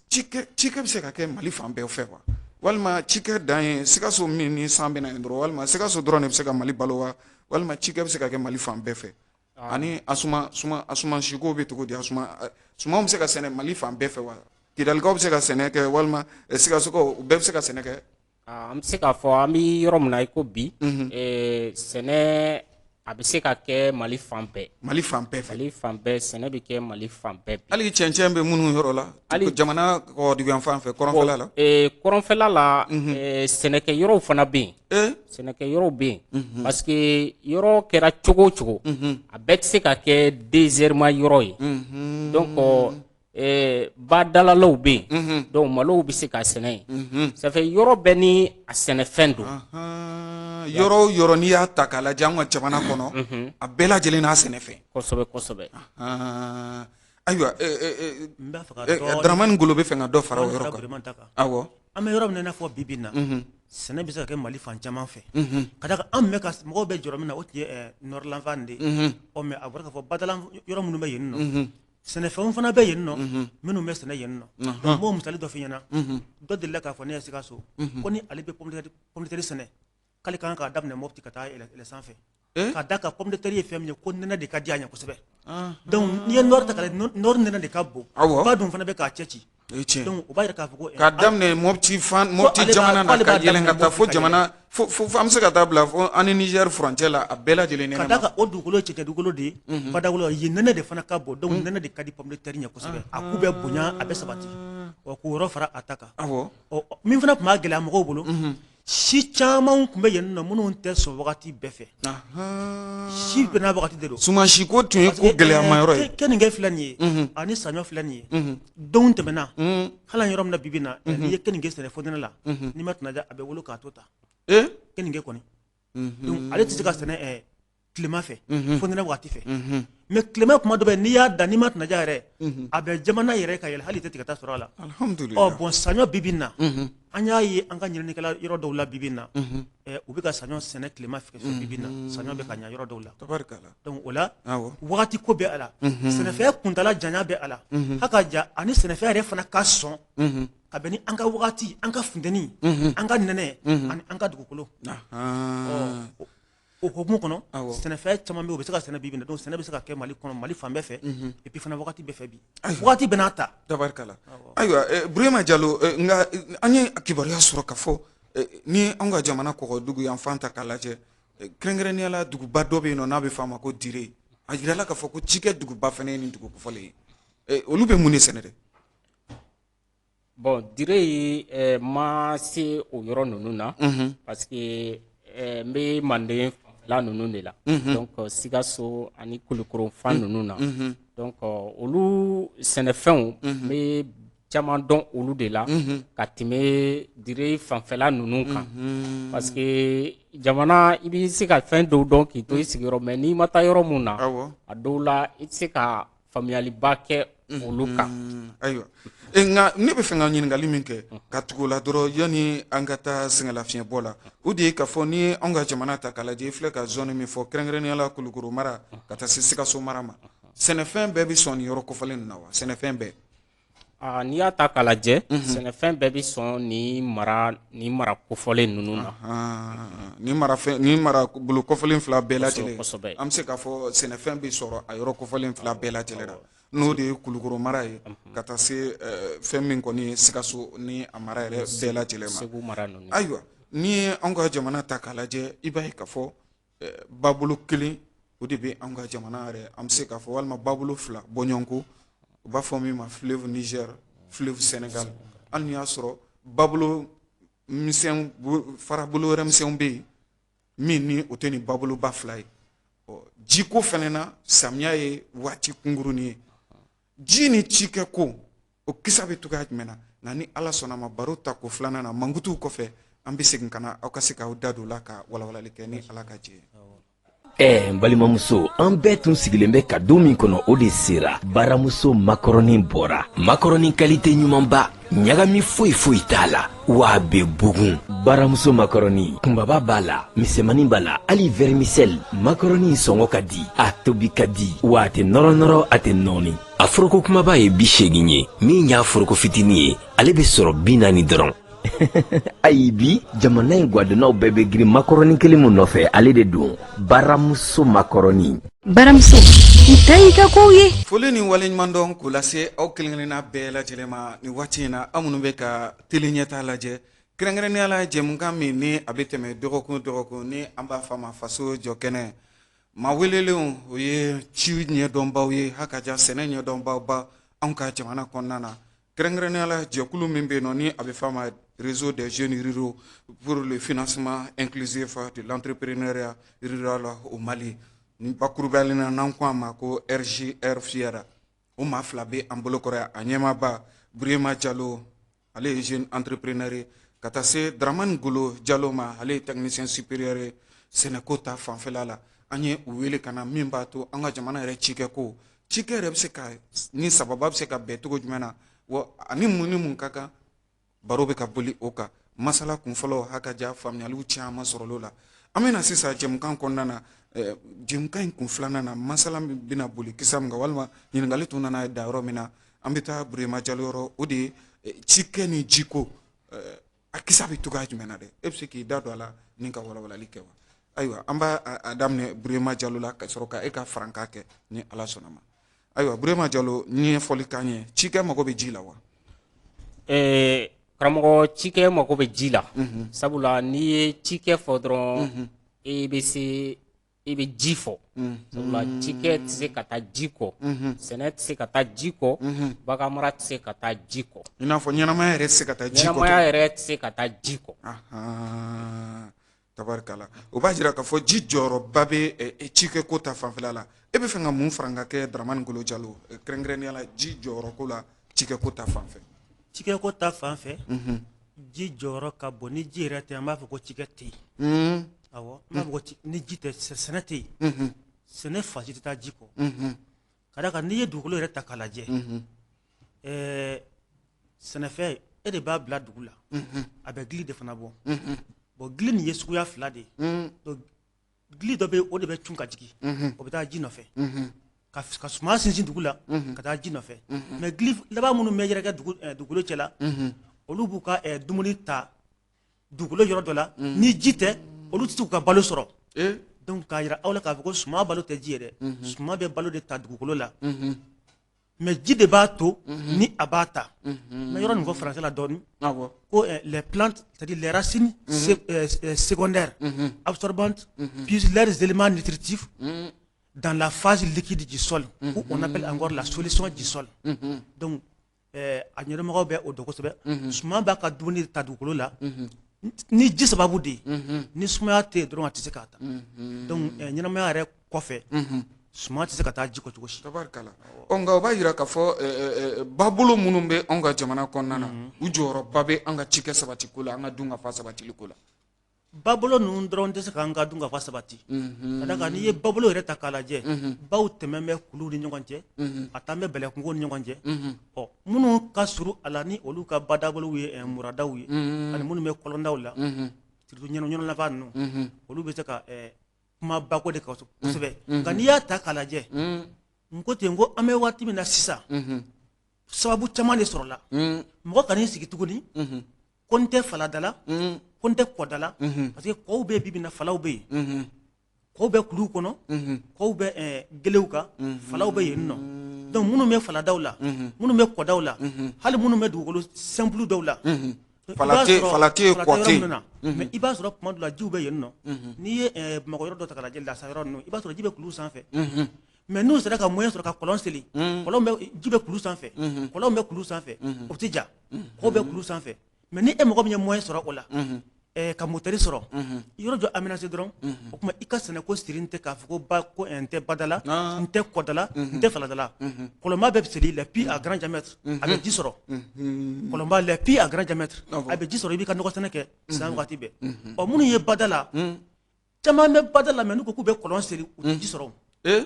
Cikɛ bɛ se ka kɛ Mali fan bɛɛ fɛ wa, walima cikɛ dan ye Sikaso min ni san bɛ na yen dɔrɔn, walima Sikaso dɔrɔn de bɛ se ka Mali balo wa, walima cikɛ bɛ se ka kɛ Mali fan bɛɛ fɛ? Ani a suma suma a suma siko bɛ cogo di? A suma sumanw bɛ se ka sɛnɛ Mali fan bɛɛ fɛ wa? Kidalikaw bɛ se ka sɛnɛ kɛ, walima Sikasokaw, u bɛɛ bɛ se ka sɛnɛ kɛ? An bɛ se k'a fɔ an bɛ yɔrɔ min na i ko bi, sɛnɛ a bɛ se ka kɛ Mali fan bɛɛ. Mali fan bɛɛ fɛ. Mali fan bɛɛ, sɛnɛ bɛ kɛ Mali fan bɛɛ bi. Hali cɛncɛn bɛ minnu yɔrɔ la, hali jamana kɔgɔdugu fan fɛ, kɔrɔnfɛla la. Kɔrɔnfɛla la, sɛnɛkɛ yɔrɔw fana bɛ yen. Sɛnɛkɛ yɔrɔw bɛ yen, parce que yɔrɔ kɛra cogo o cogo, a bɛɛ tɛ se ka kɛ désert ma yɔrɔ ye. Donc badalalaw bɛ yen, donc malow bɛ se ka sɛnɛ yen. Ça fait yɔrɔ bɛɛ ni a sɛnɛfɛn don. Yɔrɔ o yɔrɔ n'i y'a ta k'a lajɛ an ka jamana kɔnɔ, a bɛɛ lajɛlen n'a sɛnɛfɛn. Kosɛbɛ kosɛbɛ. Ayiwa, Daramani Ngolo bɛ fɛ ka dɔ fara o yɔrɔ kan. Awɔ. An bɛ yɔrɔ min na i n'a fɔ bi bi in na, sɛnɛ bɛ se ka kɛ Mali fan caman fɛ, ka d'a kan an bɛ ka mɔgɔw bɛ jɔrɔ min na, o tun ye nord yanfan de ye. Ɔ mais a bɔra k'a fɔ badala yɔrɔ minnu bɛ yen nɔ, sɛnɛfɛnw fana bɛ yen nɔ minnu bɛ sɛnɛ yen nɔ. N b'o misali dɔ f'i ɲɛna. Dɔ delila k'a fɔ ne ye Sikaso ko ni ale bɛ pomme de terre sɛnɛ, k'ale kan k'a daminɛ Mopti ka taa yɛlɛ sanfɛ, ka d'a kan pomme de terre ye fɛn min ye ko nɛnɛ de ka di a ɲɛ kosɛbɛ. Donc n'i ye nord ta k'a lajɛ, nord nɛnɛ de ka bon, ba dun fana bɛ k'a cɛ ci. Donc o b'a jira k'a fɔ ko k'a daminɛ Mopti fan, Mopti jamana na ka yɛlɛn ka taa fo jamana fo an bɛ se ka taa bila fo an ni Niger furancɛ la, a bɛɛ lajɛlen nɛnɛ. Ka d'a kan o dugukolo ye cɛncɛn dugukolo de ye, badagolo yen nɛnɛ de fana ka bon. Donc nɛnɛ de ka di pomme de terre ɲɛ kosɛbɛ, a ku bɛ bonya, a bɛ sabati. Ɔ k'o yɔrɔ fara a ta kan. Ɔ min fana tun b'a gɛlɛya mɔgɔw bolo, si caman tun bɛ yen nɔ minnu tɛ sɔn wagati bɛɛ fɛ. Si bɛɛ n'a wagati de don. Sumansi ko tun ye ko gɛlɛyama yɔrɔ ye. Keninge filɛ nin ye ani saɲɔ filɛ nin ye, don tɛmɛna, hali an yɔrɔ min na bi bi in na, n'i ye keninge sɛnɛ fonɛnɛ la, n'i ma kunnaja, a bɛ wolo k'a to ta. Keninge kɔni, donc ale tɛ se ka sɛnɛ tilema fɛ, fonɛnɛ waati fɛ. Mais tilema kuma dɔ bɛ, n'i y'a dan, n'i ma kunnaja yɛrɛ, a bɛ jamana yɛrɛ ka yɛlɛ, hali i tɛ tigɛta sɔrɔ a la. Ɔ bon, saɲɔ bi bi in na, an y'a ye an ka ɲininikɛla yɔrɔ dɔw la bi bi in na, u bɛ ka saɲɔ sɛnɛ tilema fɛ bi bi in na, saɲɔ bɛ ka ɲɛ yɔrɔ dɔw la. Donc o la, wagati ko bɛ a la, sɛnɛfɛn kuntala janya bɛ a la, haka ja ani sɛnɛfɛn yɛrɛ fana ka sɔn ka bɛn ni an ka wagati, an ka funteni, an ka nɛnɛ ani an ka dugukolo. O hukumu kɔnɔ, sɛnɛfɛn caman bɛ yen, o bɛ se ka sɛnɛ bi bi in na. Donc sɛnɛ bɛ se ka kɛ Mali kɔnɔ, Mali fan bɛɛ fɛ, et puis fana wagati bɛɛ fɛ bi, wagati bɛɛ n'a ta. Tabarikala. Ayiwa, Burema Jalo, nka an ye kibaruya sɔrɔ ka fɔ ni anw ka jamana kɔgɔdugu yanfan ta k'a lajɛ, kɛrɛnkɛrɛnnenya la duguba dɔ bɛ yen nɔ n'a bɛ f'a ma ko Dire, a jirala k'a fɔ ko cikɛ duguba fana ye nin dugu kofɔlen ye. Olu bɛ mun de sɛnɛ dɛ? Bon, Dire ye ma se o yɔrɔ ninnu na parce que n bɛ Manden fanfɛla ninnu de la, donc Sikaso ani Kulukoro fan ninnu na. Donc olu sɛnɛfɛnw, n bɛ caman dɔn olu de la ka tɛmɛ Dire fanfɛla ninnu kan, parce que jamana, i bɛ se ka fɛn dɔw dɔn k'i to i sigiyɔrɔ, mais n'i ma taa yɔrɔ mun na, a dɔw la i tɛ se ka faamuyaliba kɛ olu kan. Ayiwa, nka ne bɛ fɛ ka ɲininkali min kɛ ka tugu o la dɔrɔn yanni an ka taa sɛgɛnlafiɲɛbɔ la, o de ye k'a fɔ n'i ye anw ka jamana ta k'a lajɛ, i filɛ ka zone min fɔ, kɛrɛnkɛrɛnnenya la Kulukoro mara ka taa se Sikaso mara ma, sɛnɛfɛn bɛɛ bɛ sɔn nin yɔrɔ kofɔlen ninnu na wa? Sɛnɛfɛn bɛɛ? N'i y'a ta k'a lajɛ, sɛnɛfɛn bɛɛ bɛ sɔn nin mara kofɔlen ninnu na. Nin mara bolo kofɔlen fila bɛɛ lajɛlen, an bɛ se k'a fɔ sɛnɛfɛn bɛ sɔrɔ a yɔrɔ kofɔlen fila bɛɛ lajɛlen na, n'o de ye Kulukoro mara ye ka taa se fɛn min kɔni ye Sikaso ni a mara yɛrɛ bɛɛ lajɛlen ma. Segu mara ninnu. Ayiwa, n'i ye anw ka jamana ta k'a lajɛ, i b'a ye k'a fɔ babolo kelen o de bɛ anw ka jamana yɛrɛ, an bɛ se k'a fɔ walima babolo fila bɔɲɔgɔnko, u b'a fɔ min ma fleuve Niger, fleuve Sénégal. Hali n'i y'a sɔrɔ babolo misɛn, farabolo wɛrɛ misɛnw bɛ yen min ni o tɛ nin baboloba fila ye. Ɔ, jiko fana na, samiya ye waati kunkurunin ye, ji ni cikɛ ko o kisa bɛ cogoya jumɛn na? Nka ni Ala sɔnna ma, baro ta ko filanan na, mankutuw kɔfɛ, an bɛ segin ka na aw ka se k'aw da don o la ka walawalali kɛ ni Ala ka jɛ ye. Ɛ n balimamuso, an bɛɛ tun sigilen bɛ ka don min kɔnɔ, o de sera. Baramuso makɔrɔni bɔra, makɔrɔni qualité ɲumanba, ɲagami foyi foyi t'a la, wa a bɛ bugun. Baramuso makɔrɔni kunbaba b'a la, misɛmani b'a la, hali vermicelle. Makɔrɔni sɔngɔ ka di, a tobi ka di, wa a tɛ nɔrɔ nɔrɔ, a tɛ nɔɔni. A foroko kumaba ye 80 ye, min y'a foroko fitinin ye, ale bɛ sɔrɔ 40 dɔrɔn. Ayi, bi jamana in gwadonnaw bɛɛ bɛ girin makɔrɔni kelen min nɔfɛ, ale de don, Baramuso makɔrɔni. Baramuso, i ta y'i ka kow ye. Foli ni waleɲumandɔn k'o lase aw kelen-kelenna bɛɛ lajɛlen ma nin waati in na, aw minnu bɛ ka tele ɲɛta lajɛ, kɛrɛnkɛrɛnnenya la jɛmukan min ni a bɛ tɛmɛ dɔgɔkun o dɔgɔkun, ni an b'a fɔ a ma Faso jɔ kɛnɛ. Maa welelenw, o ye ci ɲɛdɔnbaw ye, ha ka ja sɛnɛ ɲɛdɔnbaw ba anw ka jamana kɔnɔna na, kɛrɛnkɛrɛnnenya la jɛkulu min bɛ yen nɔ ni a bɛ f'a ma Réseau des jeunes ruraux pour le financement inclusif de l'entrepreneuriat rural au Mali, ni bakurubalen na n'an ko a ma ko RJR FIER. O maa fila bɛ an bolo kɔrɔ yan, a ɲɛmaaba Burema Jalo, ale ye jeune entrepreneur ye, ka taa se Dramane Golo Jalo ma, ale ye technicien supérieur ye sɛnɛko ta fanfɛla la. An ye u wele ka na min b'a to an ka jamana yɛrɛ cikɛko, cikɛ yɛrɛ bɛ se ka ni sababa bɛ se ka bɛn cogo jumɛn na, wa ani mun ni mun ka kan. Baro bɛ ka boli o kan. Masala kun fɔlɔ, ha ka ja faamuyaliw caman sɔrɔla o la. An bɛna sisan jɛmukan kɔnɔna na, jɛmukan in kun filanan na, masala min bɛna boli kisa min kan, walima ɲininkali tun nana da yɔrɔ min na, an bɛ taa Burema Jalo yɔrɔ, o de ye cikɛ ni jiko, a kisa bɛ cogoya jumɛn na dɛ? E bɛ se k'i da don a la ni ka walawalali kɛ wa? Ayiwa, an b'a a daminɛ Burema Jalo la ka sɔrɔ ka e ka farankan kɛ ni Ala sɔnna ma. Ayiwa, Burema Jalo, ɲɛfɔli k'an ye, cikɛ mago bɛ ji la wa? Karamɔgɔ, cikɛ mago bɛ ji la, sabula n'i ye cikɛ fɔ dɔrɔn, e bɛ se i bɛ ji fɔ, sabula cikɛ tɛ se ka taa ji kɔ, sɛnɛ tɛ se ka taa ji kɔ, bagan mara tɛ se ka taa ji kɔ. I n'a fɔ ɲɛnamaya yɛrɛ tɛ se ka taa ji kɔ. Ɲɛnamaya yɛrɛ tɛ se ka taa ji kɔ. Tabarikala, o b'a jira k'a fɔ ji jɔyɔrɔba bɛ cikɛ ko ta fanfɛla la. E bɛ fɛ ka mun farankan kɛ, Dramane Golo Jalo, kɛrɛnkɛrɛnnenya la ji jɔyɔrɔ ko la cikɛ ko ta fanfɛ? Cikɛ ko ta fanfɛ, ji jɔyɔrɔ ka bon. Ni ji yɛrɛ tɛ, an b'a fɔ ko cikɛ tɛ yen. Awɔ, an b'a fɔ ko ni ji tɛ, sɛnɛ tɛ yen. Sɛnɛ fan si tɛ taa ji kɔ, ka d'a kan n'i ye dugukolo yɛrɛ ta k'a lajɛ, sɛnɛfɛn, e de b'a bila dugu la, a bɛ gili de fana bɔ. Bon, gili nin ye suguya fila de ye. Donc gili dɔ bɛ yen, o de bɛ cun ka jigin, o bɛ taa ji nɔfɛ ka suma sinsin dugu la ka taa ji nɔfɛ. Mais gili laban minnu bɛ yɛrɛkɛ dugukolo cɛ la, olu b'u ka dumuni ta dugukolo yɔrɔ dɔ la. Ni ji tɛ, olu tɛ se k'u ka balo sɔrɔ. Donc k'a jira aw la k'a fɔ ko suman balo tɛ ji ye dɛ, suman bɛ balo de ta dugukolo la, mais ji de b'a to ni a b'a ta. N bɛ yɔrɔ nin fɔ français la dɔɔnin ko les plantes, c'est-à-dire les racines secondaires absorbantes puisent leurs éléments nutritifs dans la phase liquide du sol, ou on appelle encore la solution du sol. Donc a ɲɛnamɔgɔw bɛ o dɔn kosɛbɛ. Suman b'a ka dumuni ta dugukolo la ni ji sababu de ye. Ni sumaya tɛ yen dɔrɔn, a tɛ se k'a ta. Donc ɲɛnamaya yɛrɛ kɔfɛ, suman tɛ se ka taa ji kɔ cogo si. Tabarikala. Ɔ, nka o b'a jira k'a fɔ babolo minnu bɛ anw ka jamana kɔnɔna na, u jɔyɔrɔba bɛ an ka cikɛ sabati ko la, an ka dunkafa sabatili ko la. Babolo ninnu dɔrɔn tɛ se k'an ka dunkafa sabati, ka d'a kan n'i ye babolo yɛrɛ ta k'a lajɛ, baw tɛmɛ bɛ kuluw ni ɲɔgɔn cɛ, a taa bɛ bɛlɛkungow ni ɲɔgɔn cɛ. Ɔ, minnu ka surun a la, ni olu ka badabolow ye muradaw ye, ani minnu bɛ kɔlɔndaw la, surtout ɲɔnɔlafa ninnu, olu bɛ se ka kuma bako de kan kosɛbɛ. Nka n'i y'a ta k'a lajɛ, n ko ten ko an bɛ waati min na sisan, sababu caman de sɔrɔla. Mɔgɔ kan'i sigi tuguni ko n tɛ falada la, ko n tɛ kɔda la, parce que kɔw bɛ yen bi bi in na, falaw bɛ yen, kɔw bɛ kuluw kɔnɔ, kɔw bɛ gelew kan, falaw bɛ yen nɔ. Donc minnu bɛ faladaw la, minnu bɛ kɔdaw la, hali minnu bɛ dugukolo simple dɔw la, fala tɛ yen, kɔ tɛ yen. Mais i b'a sɔrɔ tuma dɔ la jiw bɛ yen nɔ. N'i ye Bamakɔ yɔrɔ dɔ ta k'a lajɛ, Lasa yɔrɔ ninnu, i b'a sɔrɔ ji bɛ kulu sanfɛ. Mais n'u sera ka moyen sɔrɔ ka kɔlɔn seli, kɔlɔn bɛ, ji bɛ kulu sanfɛ, kɔlɔn bɛ kulu sanfɛ, o tɛ ja, kɔw bɛ kulu sanfɛ. Mais ni e mɔgɔ min ye moyen sɔrɔ o la, ka moteur sɔrɔ, yɔrɔ jɔ aménager dɔrɔn, o tuma i ka sɛnɛko siri tɛ k'a fɔ ko ba ko n tɛ bada la, n tɛ kɔda la, n tɛ falada la. Kɔlɔnba bɛ seli, les puits à grand diamètre, a bɛ ji sɔrɔ. Kɔlɔnba, les puits à grand diamètre, a bɛ ji sɔrɔ, i b'i ka nɔgɔ sɛnɛ kɛ san waati bɛɛ. Ɔ, minnu ye bada la, caman bɛ bada la, mais n'u ko k'u bɛ kɔlɔn seli, u tɛ ji sɔrɔ.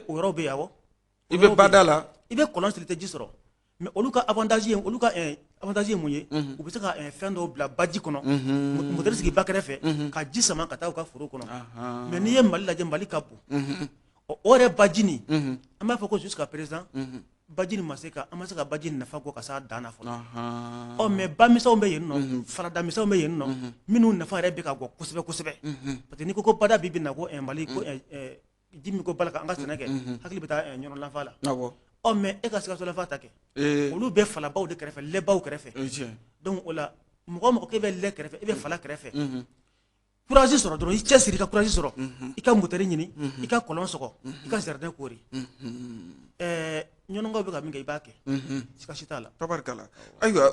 O yɔrɔ bɛ yen, awɔ. I bɛ bada la. I bɛ kɔlɔn seli, tɛ ji sɔrɔ. Mais olu ka avantage ye, olu ka avantage ye mun ye? U bɛ se ka fɛn dɔw bila baji kɔnɔ, moteur sigi ba kɛrɛfɛ ka ji sama ka taa u ka foro kɔnɔ. Mais n'i ye Mali lajɛ, Mali ka bon. Ɔ, o yɛrɛ baji nin, an b'a fɔ ko jusqu'à présent baji nin ma se ka, an ma se ka baji nafa bɔ ka s'a dan na fɔlɔ. Ɔ, mais ba misɛnw bɛ yen nɔ, falada misɛnw bɛ yen nɔ, minnu nafa yɛrɛ bɛ ka bɔ kosɛbɛ kosɛbɛ, parce que n'i ko ko bada bi bi in na, ko Mali ko ji min ko bala ka an ka sɛnɛ kɛ, hakili bɛ taa Ɲɔnɔlanfa la. Ɔ, mais e ka Sikasolanfa ta kɛ, olu bɛ falabaw de kɛrɛfɛ, lɛbaw kɛrɛfɛ. Donc o la, mɔgɔ o mɔgɔ k'e bɛ lɛ kɛrɛfɛ, e bɛ fala kɛrɛfɛ, courage sɔrɔ dɔrɔn, i cɛ siri, i ka courage sɔrɔ, i ka moteur ɲini, i ka kɔlɔn sɔgɔ, i ka jardin kori. Ɲɔnɔnkaw bɛ ka min kɛ, i b'a kɛ, siga si t'a la. Tabarikala. Ayiwa,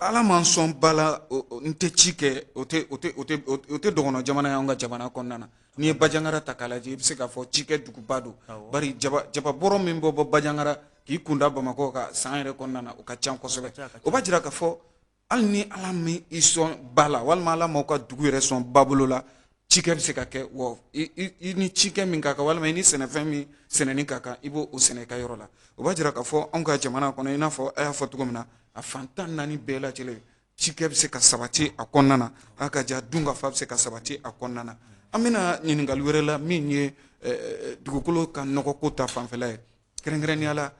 Ala m'an sɔn ba la, n tɛ ci kɛ, o tɛ o tɛ o tɛ o tɛ dɔgɔnɔ jamana ye. Anw ka jamana kɔnɔna na, n'i ye Bajangara ta k'a lajɛ, i bɛ se k'a fɔ cikɛ duguba don, bari jaba bɔrɔ min bɛ bɔ Bajangara k'i kunda Bamakɔ kan san yɛrɛ kɔnɔna na, o ka ca kosɛbɛ. O b'a jira k'a fɔ hali ni Ala min i sɔn ba la, walima Ala m'aw ka dugu yɛrɛ sɔn ba bolo la, cikɛ bɛ se ka kɛ wa. I ni cikɛ min ka kan, walima i ni sɛnɛfɛn min sɛnɛni ka kan, i b'o sɛnɛ i ka yɔrɔ la. O b'a jira k'a fɔ anw ka jamana kɔnɔ, i n'a fɔ a y'a fɔ cogo min na, a fan 14 bɛɛ lajɛlen, cikɛ bɛ se ka sabati a kɔnɔna na, a ka ja dunkafa bɛ se ka sabati a kɔnɔna na. An bɛna ɲininkali wɛrɛ la min ye dugukolo ka nɔgɔko ta fanfɛla ye, kɛrɛnkɛrɛnnenya la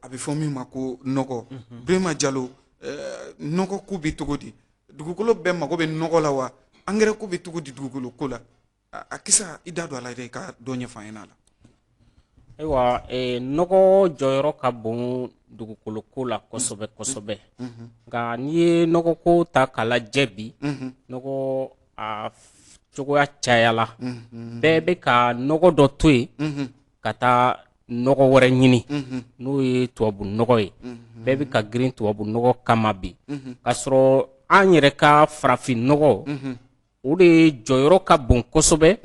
a bɛ fɔ min ma ko nɔgɔ. Birema Jalo, nɔgɔ ko bɛ cogo di? Dugukolo bɛɛ mago bɛ nɔgɔ la wa? Angɛrɛ ko bɛ cogo di dugukolo ko la? A kisa i da don a la i ka dɔ ɲɛfɔ an ɲɛna a la. Ayiwa, nɔgɔ jɔyɔrɔ ka bon dugukolo ko la kosɛbɛ kosɛbɛ. Nka n'i ye nɔgɔ ko ta k'a lajɛ bi, nɔgɔ a cogoya cayala, bɛɛ bɛ ka nɔgɔ dɔ to yen ka taa nɔgɔ wɛrɛ ɲini, n'o ye tubabu nɔgɔ ye. Bɛɛ bɛ ka girin tubabu nɔgɔ kama bi, k'a sɔrɔ an yɛrɛ ka farafin nɔgɔ, o de jɔyɔrɔ ka bon kosɛbɛ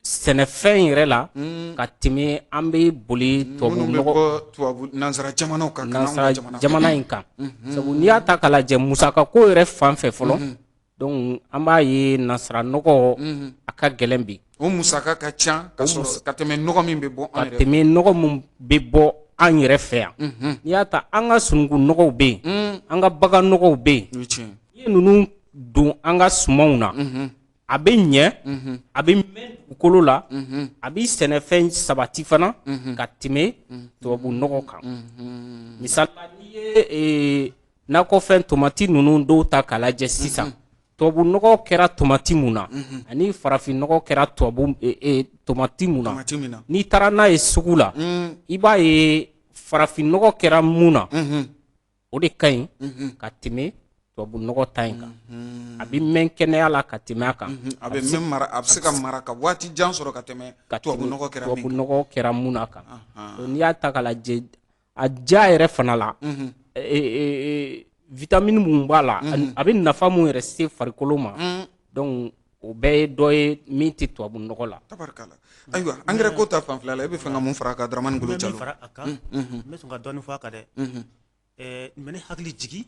sɛnɛfɛn yɛrɛ la ka tɛmɛ an bɛ boli tubabu nɔgɔ nansara jamanaw kan, nansara jamana in kan. Sabu n'i y'a ta k'a lajɛ musakako yɛrɛ fan fɛ fɔlɔ, donc an b'a ye nansara nɔgɔ a ka gɛlɛn bi. O musaka ka ca ka sɔrɔ ka tɛmɛ nɔgɔ min bɛ bɔ an yɛrɛ, ka tɛmɛ nɔgɔ min bɛ bɔ an yɛrɛ fɛ yan. N'i y'a ta, an ka sununkun nɔgɔw bɛ yen, an ka bagan nɔgɔw bɛ yen. N'i ye ninnu don an ka sumanw na, a bɛ ɲɛ, a bɛ mɛn dugukolo la, a bɛ sɛnɛfɛn sabati fana ka tɛmɛ tubabu nɔgɔ kan. Misali la, n'i ye nakɔfɛn tomati ninnu dɔw ta k'a lajɛ sisan. Tubabu nɔgɔ kɛra tomati mun na ani farafin nɔgɔ kɛra tubabu tomati mun na, n'i taara n'a ye sugu la, i b'a ye farafin nɔgɔ kɛra mun na, o de ka ɲi ka tɛmɛ tubabu nɔgɔ ta in kan. A bɛ mɛn kɛnɛya la ka tɛmɛ a kan. A bɛ a bɛ se ka mara ka waati jan sɔrɔ ka tɛmɛ tubabu nɔgɔ kɛra mun na kan. N'i y'a ta k'a lajɛ, a diya yɛrɛ fana la, vitamine mun b'a la, a bɛ nafa mun yɛrɛ se farikolo ma, donc o bɛɛ ye dɔ ye min tɛ tubabu nɔgɔ la. Tabarikala. Ayiwa, angɛrɛ ko ta fanfɛla la, e bɛ fɛ ka mun fara a kan, Dramane Ngolo Jalo? N bɛ min fara a kan, n bɛ sɔn ka dɔɔnin fɔ a kan dɛ. Nin bɛ ne hakili jigin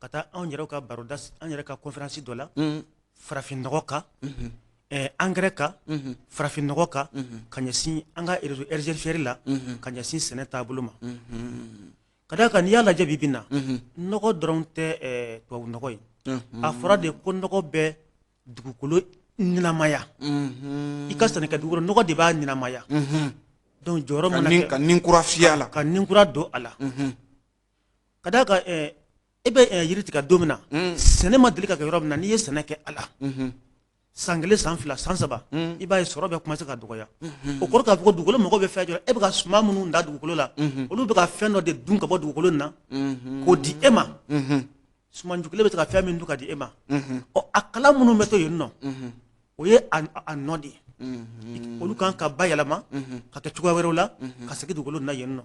ka taa anw yɛrɛ ka baroda, an yɛrɛ ka conférence dɔ la, farafin nɔgɔ kan, angɛrɛ kan, farafin nɔgɔ kan, ka ɲɛsin an ka réseau RGFR la, ka ɲɛsin sɛnɛ taabolo ma. Ka d'a kan, n'i y'a lajɛ bi bi na, nɔgɔ dɔrɔn tɛ tubabu nɔgɔ ye. A fɔra de ko nɔgɔ bɛ dugukolo ɲɛnamaya. I ka sɛnɛkɛ dugukolo, nɔgɔ de b'a ɲɛnamaya. Donc jɔyɔrɔ mana kɛ ka nin kura fiyɛ a la, ka nin kura don a la. Ka d'a kan, e bɛ yiri tigɛ don min na, sɛnɛ ma deli ka kɛ yɔrɔ min na, n'i ye sɛnɛ kɛ a la san 1, san 2, san 3, i b'a ye sɔrɔ bɛ commencer ka dɔgɔya. O kɔrɔ k'a fɔ ko dugukolo mago bɛ fɛn jɔ. E bɛ ka suman minnu da dugukolo la, olu bɛ ka fɛn dɔ de dun ka bɔ dugukolo in na k'o di e ma. Sumanju kelen bɛ se ka fɛn min dun ka di e ma, ɔ, a kala minnu bɛ to yen nɔ, o ye a nɔ de ye. Olu kan ka bayɛlɛma ka kɛ cogoya wɛrɛw la ka segin dugukolo na yen nɔ.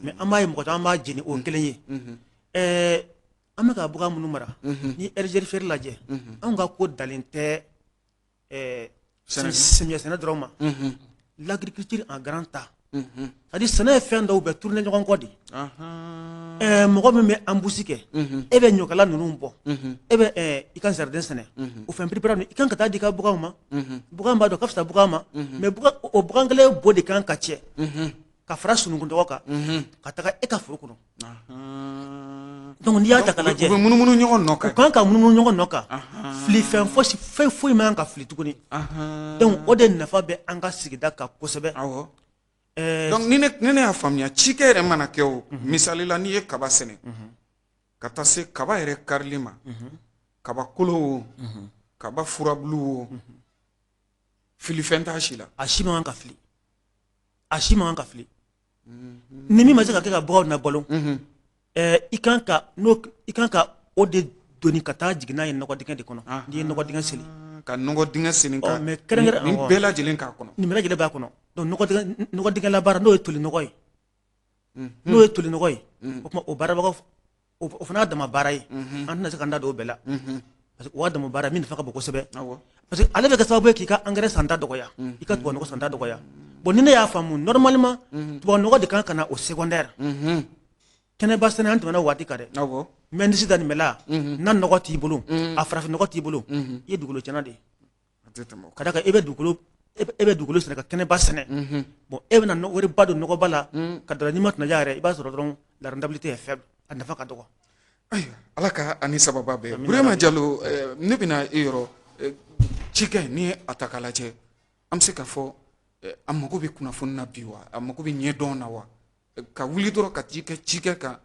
Mais an b'a ye mɔgɔ caman b'a jeni, o kelen ye. An bɛ ka bagan minnu mara, ni RGFR lajɛ, anw ka ko dalen tɛ samiyɛ sɛnɛ dɔrɔn ma. L'agriculture en grand A, c'est-à-dire sɛnɛ ye fɛn dɔw bɛ tourner ɲɔgɔn kɔ de. Mɔgɔ min bɛ embouche kɛ, e bɛ ɲɔkala ninnu bɔ, e bɛ i ka jardin sɛnɛ, o fɛn piripira i kan ka taa di i ka baganw ma. Bagan b'a dɔn ka fisa bagan ma, mais o bagan kelen bo de kan ka cɛ ka fara sununkun dɔgɔ kan ka taga e ka foro kɔnɔ. Donc n'i y'a ta k'a lajɛ, u bɛ munumunu ɲɔgɔn nɔ kan. U kan ka munumunu ɲɔgɔn nɔ kan. Filifɛn fosi, fɛn foyi man kan ka fili tuguni. Donc o de nafa bɛ an ka sigida kan kosɛbɛ. Donc ni ne y'a faamuya, cikɛ yɛrɛ mana kɛ o, misali la, n'i ye kaba sɛnɛ ka taa se kaba yɛrɛ karili ma, kaba kolo o, kaba furabulu o, filifɛn t'a si la. A si man kan ka fili, a si man kan ka fili. Ni min ma se ka kɛ ka baganw nabalo, i kan ka n'o, i kan ka o de doni ka taa jigin n'a ye nɔgɔ dingɛ de kɔnɔ, n'i ye nɔgɔ dingɛ seli. Ka nɔgɔ dingɛ sen ka mais kɛrɛnkɛrɛn nin bɛɛ lajɛlen k'a kɔnɔ. Nin bɛɛ lajɛlen b'a kɔnɔ. Donc nɔgɔ dingɛ labaara, n'o ye toli nɔgɔ ye, n'o ye toli nɔgɔ ye, o tuma o baarabagaw, o fana y'a dama baara ye. An tɛna se k'an da don o bɛɛ la, parce que o y'a dama baara min nafa ka bon kosɛbɛ, parce que ale bɛ kɛ sababu ye k'i ka engrais santa dɔgɔya, i ka tubabu nɔgɔ santa dɔgɔya. Bon, ni ne y'a faamu, normalement tubabu nɔgɔ de kan ka na o secondaire. Kɛnɛba sɛnɛ, an tɛmɛna o waati kan dɛ. Mais ni sisan nin bɛ la, n'a nɔgɔ t'i bolo, a farafin nɔgɔ t'i bolo, i ye dugukolo tiɲɛna de ye. Ka d'a kan, e bɛ dugukolo sɛnɛ ka kɛnɛba sɛnɛ. Bon, e bɛna wariba don nɔgɔba la ka dɔrɔn, n'i ma kunnaja yɛrɛ, i b'a sɔrɔ dɔrɔn la rentabilité est faible, a nafa ka dɔgɔ. Ayiwa, Ala ka ani sababa bɛɛ. Burema Jalo, ne bɛna e yɔrɔ. Cikɛ, n'i ye a ta k'a lajɛ, an bɛ se k'a fɔ a mago bɛ kunnafoni na bi wa? A mago bɛ ɲɛdɔn na wa? Ka wuli dɔrɔn ka t'i kɛ cikɛ kan,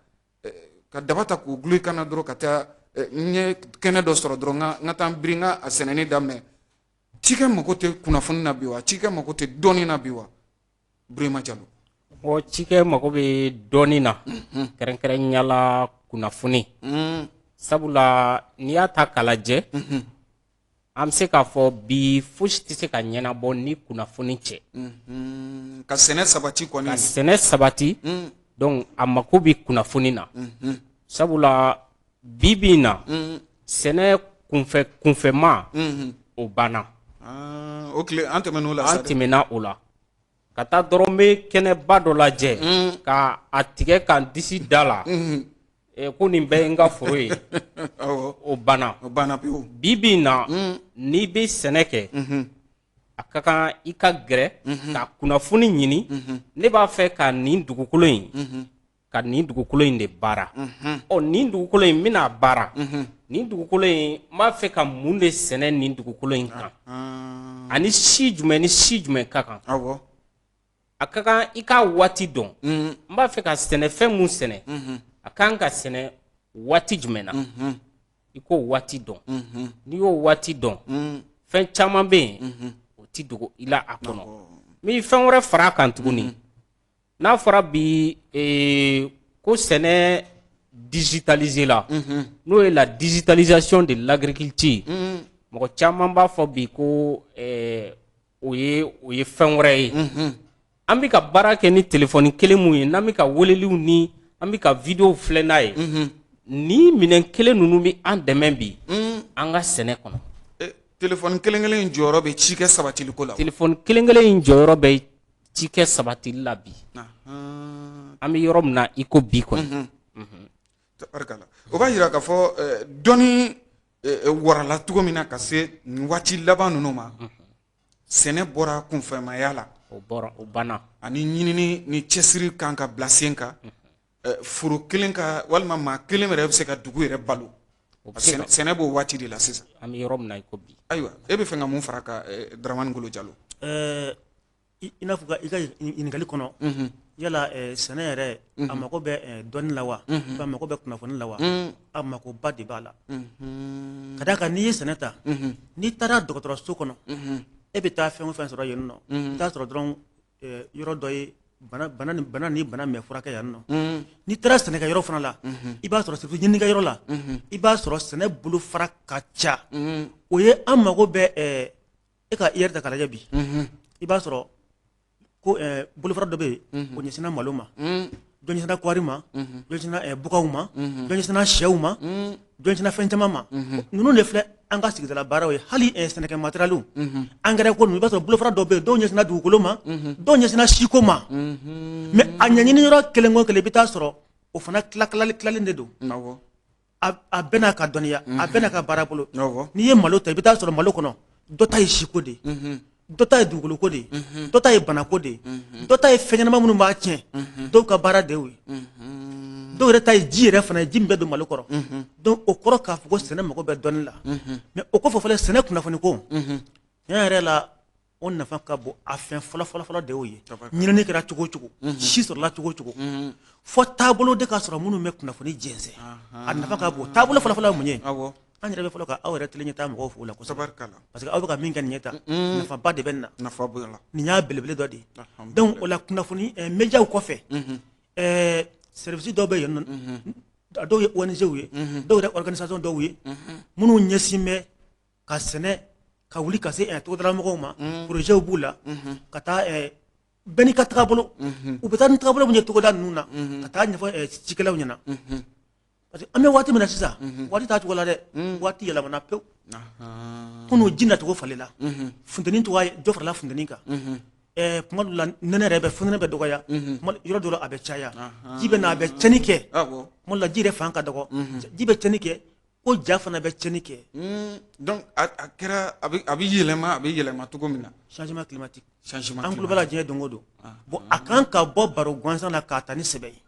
ka daba ta k'o gulo i kan na dɔrɔn, ka taa n ye kɛnɛ dɔ sɔrɔ dɔrɔn, n ka taa n biri, n ka a sɛnɛni daminɛ, cikɛ mago tɛ kunnafoni na bi wa? Cikɛ mago tɛ dɔnni na bi wa, Burema Jalo? Bon, cikɛ mago bɛ dɔnni na, kɛrɛnkɛrɛnya la kunnafoni. Sabula n'i y'a ta k'a lajɛ, an bɛ se k'a fɔ bi fosi tɛ se ka ɲɛnabɔ ni kunnafoni cɛ. Ka sɛnɛ sabati kɔni. Ka sɛnɛ sabati, donc a mako bɛ kunnafoni na, sabula bi bi in na, sɛnɛ kunfɛ kunfɛma, o banna. O tile, an tɛmɛn'o la. An tɛmɛna o la. Ka taa dɔrɔn n bɛ kɛnɛba dɔ lajɛ ka a tigɛ ka disi da la ko nin bɛɛ ye n ka foro ye, o banna. O banna pewu. Bi bi in na, n'i bɛ sɛnɛ kɛ, a ka kan i ka gɛrɛ ka kunnafoni ɲini. Ne b'a fɛ ka nin dugukolo in, ka nin dugukolo in de baara. Ɔ, nin dugukolo in, n bɛna baara nin dugukolo in, n b'a fɛ ka mun de sɛnɛ nin dugukolo in kan, ani si jumɛn ni si jumɛn ka kan. A ka kan i ka waati dɔn. N b'a fɛ ka sɛnɛfɛn mun sɛnɛ, a kan ka sɛnɛ waati jumɛn na? I k'o waati dɔn. N'i y'o waati dɔn, fɛn caman bɛ yen, o ti dogo i la a kɔnɔ. N bɛ fɛn wɛrɛ fara a kan tuguni. N'a fɔra bi ko sɛnɛ digitalisé la, n'o ye la digitalisation de l'agriculture, mɔgɔ caman b'a fɔ bi ko o ye fɛn wɛrɛ ye. An bɛ ka baara kɛ ni telefɔni kelen mun ye, n'an bɛ ka weleliw ni an bɛ ka videow filɛ n'a ye, ni minɛn kelen ninnu bɛ an dɛmɛ bi an ka sɛnɛ kɔnɔ. Telefɔni kelen kelen in jɔyɔrɔ bɛ cikɛ sabatiliko la. Telefɔni kelen kelen in jɔyɔrɔ bɛ cikɛ sabatili la bi. An bɛ yɔrɔ min na i ko bi kɔni. Tabarikala. O b'a jira k'a fɔ dɔnni warala cogo min na ka se nin waati laban ninnu ma, sɛnɛ bɔra kunfɛmaya la. O bɔra, o banna. Ani ɲinini ni cɛsiri kan ka bila sen kan. Foro kelen ka walima maa kelen yɛrɛ bɛ se ka dugu yɛrɛ balo. Sɛnɛ b'o waati de la sisan. An bɛ yɔrɔ min na i ko bi. Ayiwa, e bɛ fɛ ka mun fara kan, Dramane Ngolo Jalo? I n'a fɔ i ka ɲininkali kɔnɔ, yala sɛnɛ yɛrɛ a mago bɛ dɔnni la wa, a mago bɛ kunnafoni la wa? A magoba de b'a la. Ka d'a kan n'i ye sɛnɛ ta, n'i taara dɔgɔtɔrɔso kɔnɔ, e bɛ taa fɛn o fɛn sɔrɔ yen nɔ, i bɛ taa sɔrɔ dɔrɔn yɔrɔ dɔ ye bana ni bana bɛ furakɛ yan nɔ. N'i taara sɛnɛkɛ yɔrɔ fana la, i b'a sɔrɔ surtout ɲininikɛ yɔrɔ la, i b'a sɔrɔ sɛnɛ bolofara ka ca. O ye an mago bɛ. E ka IR ta k'a lajɛ bi, i b'a sɔrɔ ko bolofara dɔ bɛ yen, o ɲɛsinna malo ma, dɔ ɲɛsinna kɔɔri ma, dɔ ɲɛsinna baganw ma, dɔ ɲɛsinna sɛw ma, dɔ ɲɛsinna fɛn caman ma. Ninnu de filɛ an ka sigidala baaraw ye. Hali sɛnɛkɛ matériel, engrais ko ninnu, i b'a sɔrɔ bolofara dɔ bɛ yen, dɔw ɲɛsinna dugukolo ma, dɔw ɲɛsinna siko ma. Mais a ɲɛɲini yɔrɔ kelen o kelen, i bɛ taa sɔrɔ o fana tilalen de don. A bɛɛ n'a ka dɔnniya, a bɛɛ n'a ka baara bolo. N'i ye malo ta, i bɛ taa sɔrɔ malo kɔnɔ, dɔ ta ye siko de ye, dɔ ta ye dugukoloko de ye, dɔ ta ye banako de ye, dɔ ta ye fɛn ɲɛnama minnu b'a tiɲɛ, dɔw ka baara de y'o ye, dɔw yɛrɛ ta ye ji yɛrɛ fana ye, ji min bɛ don malo kɔrɔ. Donc o kɔrɔ k'a fɔ ko sɛnɛ mago bɛ dɔnni la. Mais o kɔfɛ fɔlɔ, sɛnɛ kunnafoni ko, tiɲɛ yɛrɛ la, o nafa ka bon. A fɛn fɔlɔ fɔlɔ fɔlɔ de y'o ye. Ɲinini kɛra cogo o cogo, si sɔrɔla cogo o cogo, fɔ taabolo de ka sɔrɔ minnu bɛ kunnafoni jɛnsɛn. A nafa ka bon. Taabolo fɔlɔ fɔlɔ ye mun ye? An yɛrɛ bɛ fɔlɔ ka aw yɛrɛ télé ɲɛtaa mɔgɔw fo la kosɛbɛ, parce que aw bɛ ka min kɛ nin ɲɛta, nafaba de bɛ nin na. Nin y'a belebele dɔ de ye. Donc o la, kunnafoni médiaw kɔfɛ, service dɔw bɛ yen nɔ, a dɔw ye ONG ye, dɔw yɛrɛ organisation dɔw ye, minnu ɲɛsin bɛ ka sɛnɛ ka wuli ka se togodalamɔgɔw ma. Projetw b'u la ka taa bɛɛ n'i ka tagabolo. U bɛ taa ni tagabolo min ye togoda ninnu na, ka taa ɲɛfɔ cikɛlaw ɲɛna. Parce que an bɛ waati min na sisan, waati t'a cogo la dɛ, waati yɛlɛmana pewu. Kunun, ji nacogo falenla, funteni cogoya, dɔ farala funteni kan. Kuma dɔ la, nɛnɛ yɛrɛ bɛ, funteni bɛ dɔgɔya, yɔrɔ dɔ la a bɛ caya. Ji bɛ na, a bɛ tiɲɛni kɛ. Kuma dɔ la, ji yɛrɛ fan ka dɔgɔ, ji bɛ tiɲɛni kɛ, ko ja fana bɛ tiɲɛni kɛ. Donc a kɛra a bɛ yɛlɛma, a bɛ yɛlɛma cogo min na. Changement climatique. Changement. An tulo b'a la diɲɛ don o don. Bon, a kan ka bɔ baro gansan na k'a ta ni sɛbɛ ye.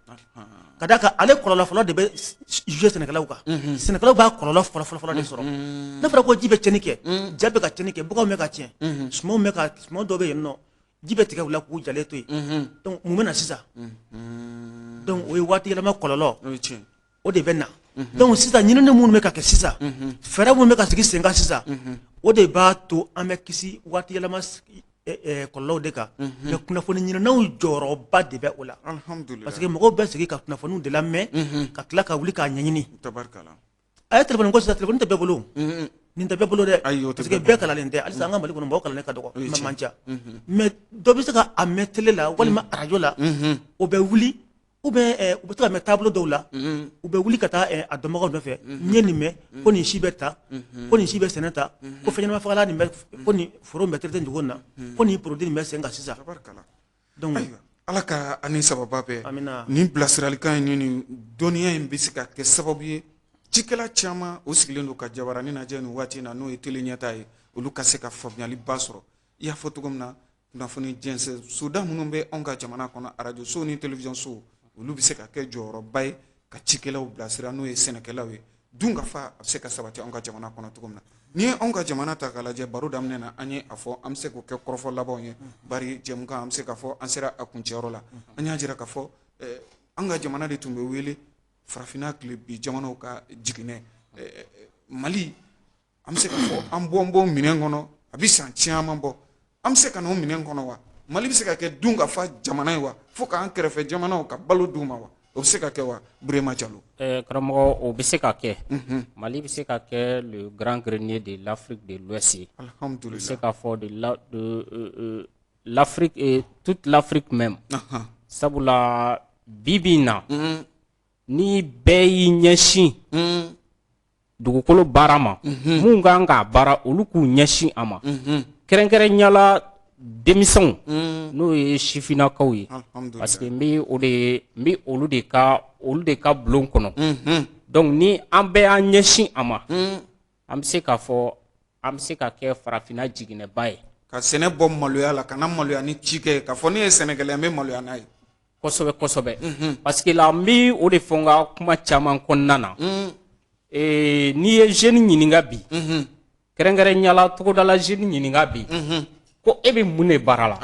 Ka d'a kan ale kɔlɔlɔ fɔlɔ de bɛ jouer sɛnɛkɛlaw kan. Sɛnɛkɛlaw b'a kɔlɔlɔ fɔlɔ fɔlɔ fɔlɔ de sɔrɔ. N'a fɔra ko ji bɛ tiɲɛni kɛ, ja bɛ ka tiɲɛni kɛ, baganw bɛ ka tiɲɛ, sumanw bɛ ka, suman dɔw bɛ yen nɔ, ji bɛ tigɛ u la k'u jalen to yen. Donc mun bɛ na sisan? Donc o ye waati yɛlɛma kɔlɔlɔ. O de bɛ na. Donc sisan, ɲinini minnu bɛ ka kɛ sisan, fɛɛrɛ minnu bɛ ka sigi sen kan sisan, o de b'a to an bɛ kisi waati yɛlɛma kɔlɔlɔw de kan. Mais kunnafoni ɲininaw jɔyɔrɔba de bɛ o la, parce que mɔgɔw bɛ sigi ka kunnafoniw de lamɛn, ka tila ka wuli k'a ɲɛɲini. A ye téléphone ko sisan, téléphone tɛ bɛɛ bolo, nin tɛ bɛɛ bolo dɛ, parce que bɛɛ kalanlen tɛ halisa. An ka Mali kɔnɔ, mɔgɔ kalannen ka dɔgɔ, man ca. Mais dɔ bɛ se ka a mɛn télé la walima arajo la, o bɛ wuli, ou bien u bɛ to ka mɛn taabolo dɔw la, u bɛ wuli ka taa a dɔnbagaw nɔfɛ. N ye nin mɛn ko nin si bɛ ta, ko nin si bɛ sɛnɛ ta, ko fɛn ɲɛnama fagalan nin bɛ, ko nin foro bɛ traité cogo na, ko nin produit nin bɛ sen kan sisan. Donc Ala ka ani sababa bɛɛ. Nin bilasiralikan in ni nin dɔnniya in bɛ se ka kɛ sababu ye, cikɛla caman o sigilen don ka jabaranin lajɛ nin waati in na, n'o ye télé ɲɛtaa ye, olu ka se ka faamuyaliba sɔrɔ. I y'a fɔ cogo min na, kunnafoni jɛnsɛn soda minnu bɛ anw ka jamana kɔnɔ, arajo so ni télévision so, olu bɛ se ka kɛ jɔyɔrɔba ye ka cikɛlaw bilasira, n'o ye sɛnɛkɛlaw ye. Dunkafa a bɛ se ka sabati anw ka jamana kɔnɔ cogo min na. N'i ye anw ka jamana ta k'a lajɛ, baro daminɛ na an ye a fɔ, an bɛ se k'o kɛ kɔrɔfɔ labanw ye, bari jɛmukan, an bɛ se k'a fɔ an sera a kuncɛyɔrɔ la. An y'a jira k'a fɔ an ka jamana de tun bɛ wele farafinna tilebin jamanaw ka jiginɛ. Mali an bɛ se k'a fɔ an bɔn bɔ minɛn kɔnɔ a bɛ san caman bɔ an bɛ se ka n'o minɛn kɔnɔ wa mali bɛ se ka kɛ dunkafa jamana ye wa fo k'an kɛrɛfɛ jamanaw ka balo d'u ma wa o bɛ se ka kɛ wa Burema Jalo karamɔgɔ o bɛ se ka kɛ Mali bɛ se ka kɛ le grand grenier de l'Afrique de l'Ouest ye alhamdulillah bɛ se k'a fɔ de la de l'Afrique et toute l'Afrique même sabula bi bi in na ni bɛɛ y'i ɲɛsin dugukolo baara ma mun kan k'a baara olu k'u ɲɛsin a ma kɛrɛnkɛrɛnya la denmisɛnw n'o ye sifinnakaw ye parce que n bɛ o de n bɛ olu de ka olu de ka bulon kɔnɔ donc ni an bɛɛ y'an ɲɛsin a ma an bɛ se k'a fɔ an bɛ se ka kɛ farafinna jiginɛba ye ka sɛnɛ bɔ maloya la kana maloya ni cikɛ ye k'a fɔ ne ye sɛnɛkɛla ye n bɛ maloya n'a ye kosɛbɛ kosɛbɛ parce que la n bɛ o de fɔ n ka kuma caman kɔnɔna na n'i ye jeune ɲininka bi kɛrɛnkɛrɛnya la togodala jeune ɲininka bi ko e bɛ mun de baara la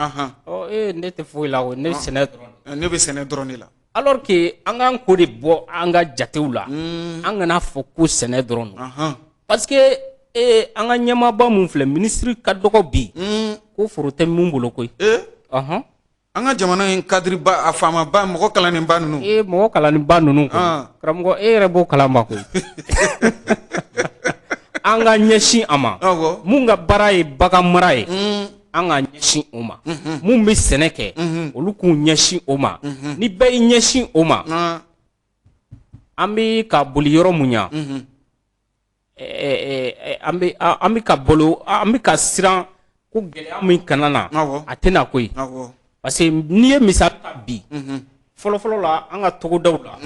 ɔ ee ne tɛ foyi la o ne bɛ sɛnɛ dɔrɔn ne bɛ sɛnɛ dɔrɔn de la alors que an k'an k'o de bɔ an ka jatew la an kana fɔ ko sɛnɛ dɔrɔn don parce que an ka ɲɛmaaba mun filɛ minisiri ka dɔgɔ bi ko foro tɛ mun bolo koyi ɔhɔn an ka jamana in cadre-ba a faamaba mɔgɔ kalannenba ninnu ee mɔgɔ kalannenba ninnu koyi karamɔgɔ e yɛrɛ b'o kalama koyi an ka ɲɛsin a ma mun ka baara ye bagan mara ye an ka ɲɛsin o ma mun bɛ sɛnɛ kɛ olu k'u ɲɛsin o ma ni bɛɛ y'i ɲɛsin o ma an bɛ ka boli yɔrɔ mun ɲa an bɛ ka bolo an bɛ ka siran ko gɛlɛya min kana na a tɛna koyi parce que n'i ye misali ta bi fɔlɔfɔlɔ la an ka togodaw la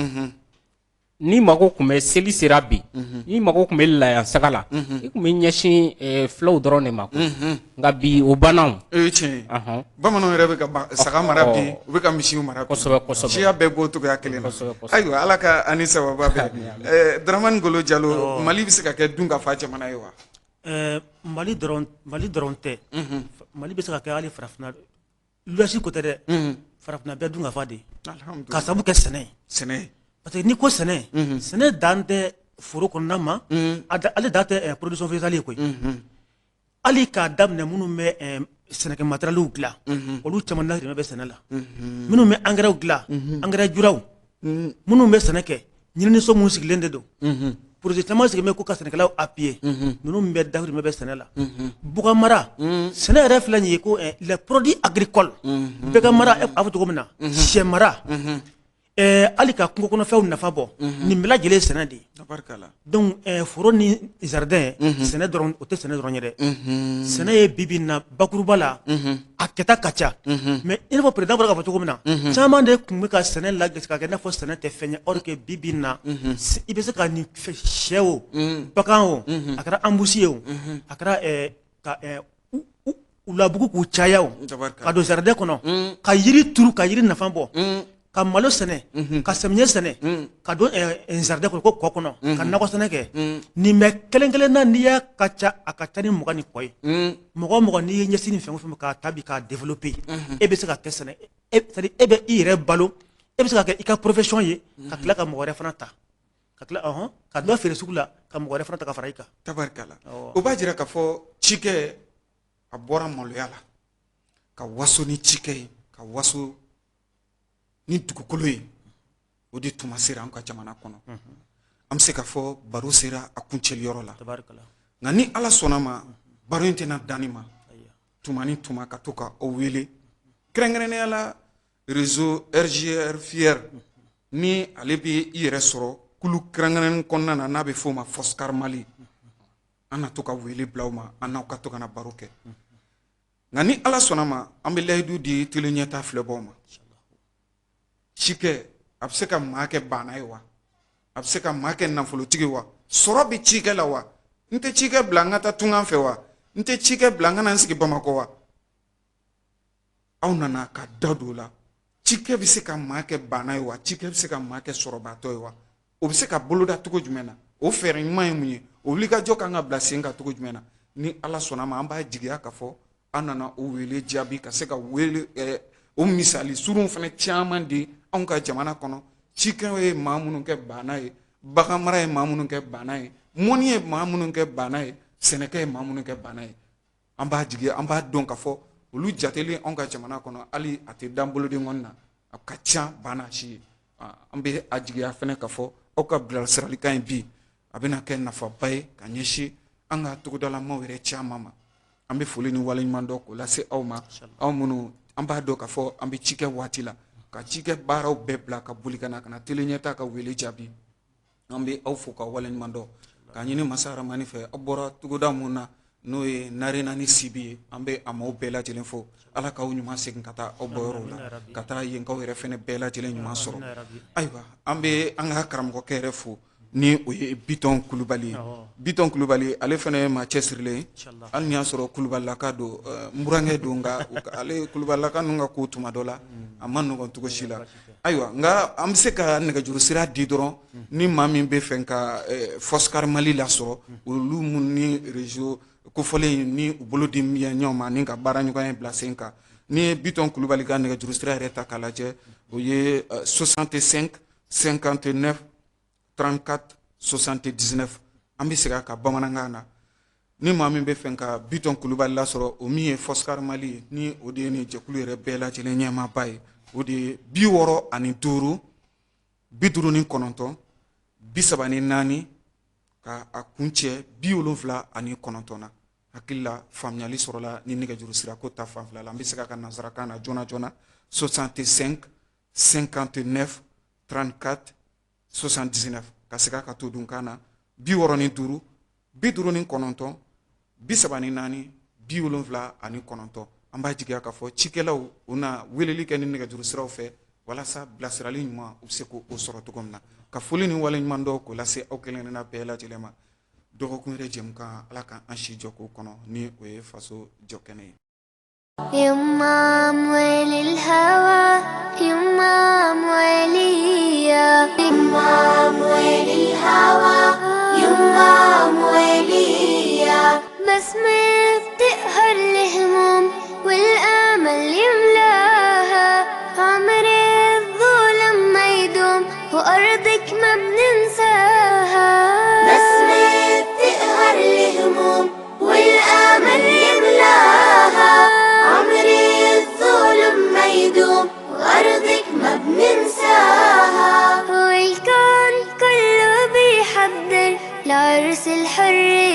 n'i mago tun bɛ seli sera bi n'i mago tun bɛ layansaga la i tun bɛ ɲɛsin fulaw dɔrɔn de ma nka bi o banna o ye tiɲɛ ye bamananw yɛrɛ bɛ ka saga mara bi u bɛ ka misiw mara kosɛbɛ kosɛbɛ siya bɛɛ b'o cogoya kelen na ayiwa ala ka ani sababa bɛn Dramane Golo Jalo Mali bɛ se ka kɛ dunkafa jamana ye wa Mali dɔrɔn Mali dɔrɔn tɛ Mali bɛ se ka kɛ hali farafinna l'Ouest ko tɛ dɛ farafinna bɛɛ dunkafa de ye ka sababu kɛ sɛnɛ ye sɛnɛ parce que n'i ko sɛnɛ sɛnɛ dan tɛ foro kɔnɔna ma ale dan tɛ production végétale ye koyi hali k'a daminɛ minnu bɛ sɛnɛkɛ matériel dilan olu caman dahirimɛ bɛ sɛnɛ la minnu bɛ engrais dilan engrais juraw minnu bɛ sɛnɛ kɛ ɲininiso minnu sigilen de don projet caman sigilen bɛ ko ka sɛnɛkɛlaw appuyer ninnu bɛɛ dahirimɛ bɛ sɛnɛ la bagan mara sɛnɛ yɛrɛ filɛ nin ye ko les produits agricoles bagan mara a fɔ cogo min na sɛ mara hali ka kungo kɔnɔfɛnw nafa bɔ nin bɛɛ lajɛlen sɛnɛ de ye donc foro ni jardin sɛnɛ dɔrɔn o tɛ sɛnɛ dɔrɔn ye dɛ sɛnɛ ye bi bi in na bakuruba la a kɛta ka ca mais i n'a fɔ président bɔra k'a fɔ cogo min na caman de tun bɛ ka sɛnɛ lagosi k'a kɛ i n'a fɔ sɛnɛ tɛ fɛn ye or que bi bi in na i bɛ se ka nin sɛ o bagan o a kɛra embouche ye o a kɛra ka u labugu k'u caya o ka don jardin kɔnɔ ka yiri turu ka yiri nafa bɔ ka malo sɛnɛ ka samiɲɛ sɛnɛ ka don jardin kɔnɔ ko kɔ kɔnɔ ka nakɔ sɛnɛ kɛ nin bɛɛ kelen kelen na n'i y'a ka ca a ka ca ni 20 ni kɔ ye mɔgɔ o mɔgɔ n'i ye ɲɛsin nin fɛn o fɛn ma k'a ta bi k'a développer e bɛ se ka kɛ sɛnɛ c'est à dire e bɛ i yɛrɛ balo e bɛ se ka kɛ i ka profession ye ka tila ka mɔgɔ wɛrɛ fana ta ka tila ɔhɔn ka dɔ feere sugu la ka mɔgɔ wɛrɛ fana ta ka fara i kan tabarikala o b'a jira k'a fɔ cikɛ a bɔra maloya la ka waso ni cikɛ ye ka waso ni dugukolo ye o de tuma sera an ka jamana kɔnɔ an bɛ se k'a fɔ baro sera a kuncɛli yɔrɔ la nka ni ala sɔnna ma baro in tɛna dan nin ma tuma ni tuma ka to ka aw wele kɛrɛnkɛrɛnnenya la réseau RJR FIER ni ale bɛ i yɛrɛ sɔrɔ kulu kɛrɛnkɛrɛnnen kɔnɔna na n'a bɛ f'o ma Foscar Mali an na to ka wele bila aw ma an n'aw ka to ka na baro kɛ nka ni ala sɔnna ma an bɛ layidu di tele ɲɛta filɛbaw ma cikɛ a bɛ se ka maa kɛ baana ye wa a bɛ se ka maa kɛ nafolotigi wa sɔrɔ bɛ cikɛ la wa n tɛ cikɛ bila n ka taa tungan fɛ wa n tɛ cikɛ bila n ka na n sigi bamakɔ wa aw nana ka da don o la cikɛ bɛ se ka maa kɛ baana ye wa cikɛ bɛ se ka maa kɛ sɔrɔbaatɔ ye wa o bɛ se ka boloda cogo jumɛn na o fɛɛrɛ ɲuman ye mun ye o wulikajɔ kan ka bila sen kan cogo jumɛn na ni ala sɔnna ma an b'a jigiya k'a fɔ an nana o wele jaabi ka se ka wele o misali surun fana caman di anw ka jamana kɔnɔ cikɛ ye maa minnu kɛ baana ye bagan mara ye maa minnu kɛ baana ye Mɔni ye maa minnu kɛ bana ye, sɛnɛkɛ ye maa minnu kɛ bana ye, an b'a jigi, an b'a dɔn k'a fɔ olu jatelen anw ka jamana kɔnɔ, hali a tɛ dan bolodenkɔni na, a ka ca bana si ye. An bɛ a jigiya fana k'a fɔ aw ka bilasiralikan in bi a bɛna kɛ nafaba ye ka ɲɛsin an ka togodalamaw yɛrɛ caman ma. An bɛ foli ni waleɲuman dɔn k'o lase aw ma, aw minnu an b'a dɔn k'a fɔ an bɛ cikɛ waati la, ka cikɛ baaraw bɛɛ bila ka boli ka na ka na tele ɲɛtaa ka wele jaabi. An bɛ aw fo ka waleɲuman dɔn k'a ɲini masa Rahamani fɛ. Aw bɔra togoda mun na, n'o ye Narena ni Sibi ye, an bɛ a maaw bɛɛ lajɛlen fo. Ala k'aw ɲuman segin ka taa aw bɔyɔrɔw la, ka taa yenkaw yɛrɛ fɛnɛ bɛɛ lajɛlen ɲuman sɔrɔ. Ayiwa, an bɛ an ka karamɔgɔkɛ yɛrɛ fo, ni o ye Bitɔn Kulubali ye. Bitɔn Kulubali, ale fana ye maa cɛsirilen ye, hali ni y'a sɔrɔ kulubalilaka don, n burankɛ don, nka ale kulubalilaka ninnu ka ko tuma dɔ la a ma nɔgɔn cogo si la. Ayiwa, nka an bɛ se ka nɛgɛjuru sira di dɔrɔn, ni maa min bɛ fɛ ka Foscar Mali lasɔrɔ, olu minnu ni réseau kofɔlen ni u bolo di ɲɔgɔn ma ni ka baara ɲɔgɔnya bila sen kan. Ni ye Bitɔn Kulubali ka nɛgɛjuru sira yɛrɛ ta k'a lajɛ, o ye 65 59 34 79. An bɛ segin a kan bamanankan na. Ni maa min bɛ fɛ ka Bitɔn Kulubali lasɔrɔ, o min ye Foscar Mali ye, ni o de ye nin jɛkulu yɛrɛ bɛɛ lajɛlen ɲɛmaaba ye, o de ye 65 59 34 ka a kuncɛ 79 na. Hakili la faamuyali sɔrɔla ni nɛgɛjuru sira ko ta fanfɛla la. An bɛ segin a kan nansarakan na joona joona: 65 59 34 79. Ka segin a kan todunkan na: 65 59 34 79. An b'a jigiya k'a fɔ cikɛlaw u na weleli kɛ ni nɛgɛjuru siraw fɛ walasa bilasirali ɲuman u bɛ se k'o sɔrɔ cogo min na. Ka foli ni waleɲuman dɔn k'o lase aw kelenkelenna bɛɛ lajɛlen ma. Dɔgɔkun yɛrɛ jɛmukan, Ala ka an si jɔ k'o kɔnɔ, ni o ye faso jɔ kɛnɛ ye. يما أموال الهوى، يما أمواليا، يما أموال الهوى، يما أمواليا. بسمة بتقهر الهموم والآمل يملاها، عمر الظلم ما يدوم وأرضك ما بننساها. بسمة بتقهر الهموم والآمل يملاها، عمر الظلم ما يدوم وأرضك ما بننساها. والكون كله بيحضر لعرس الحرية.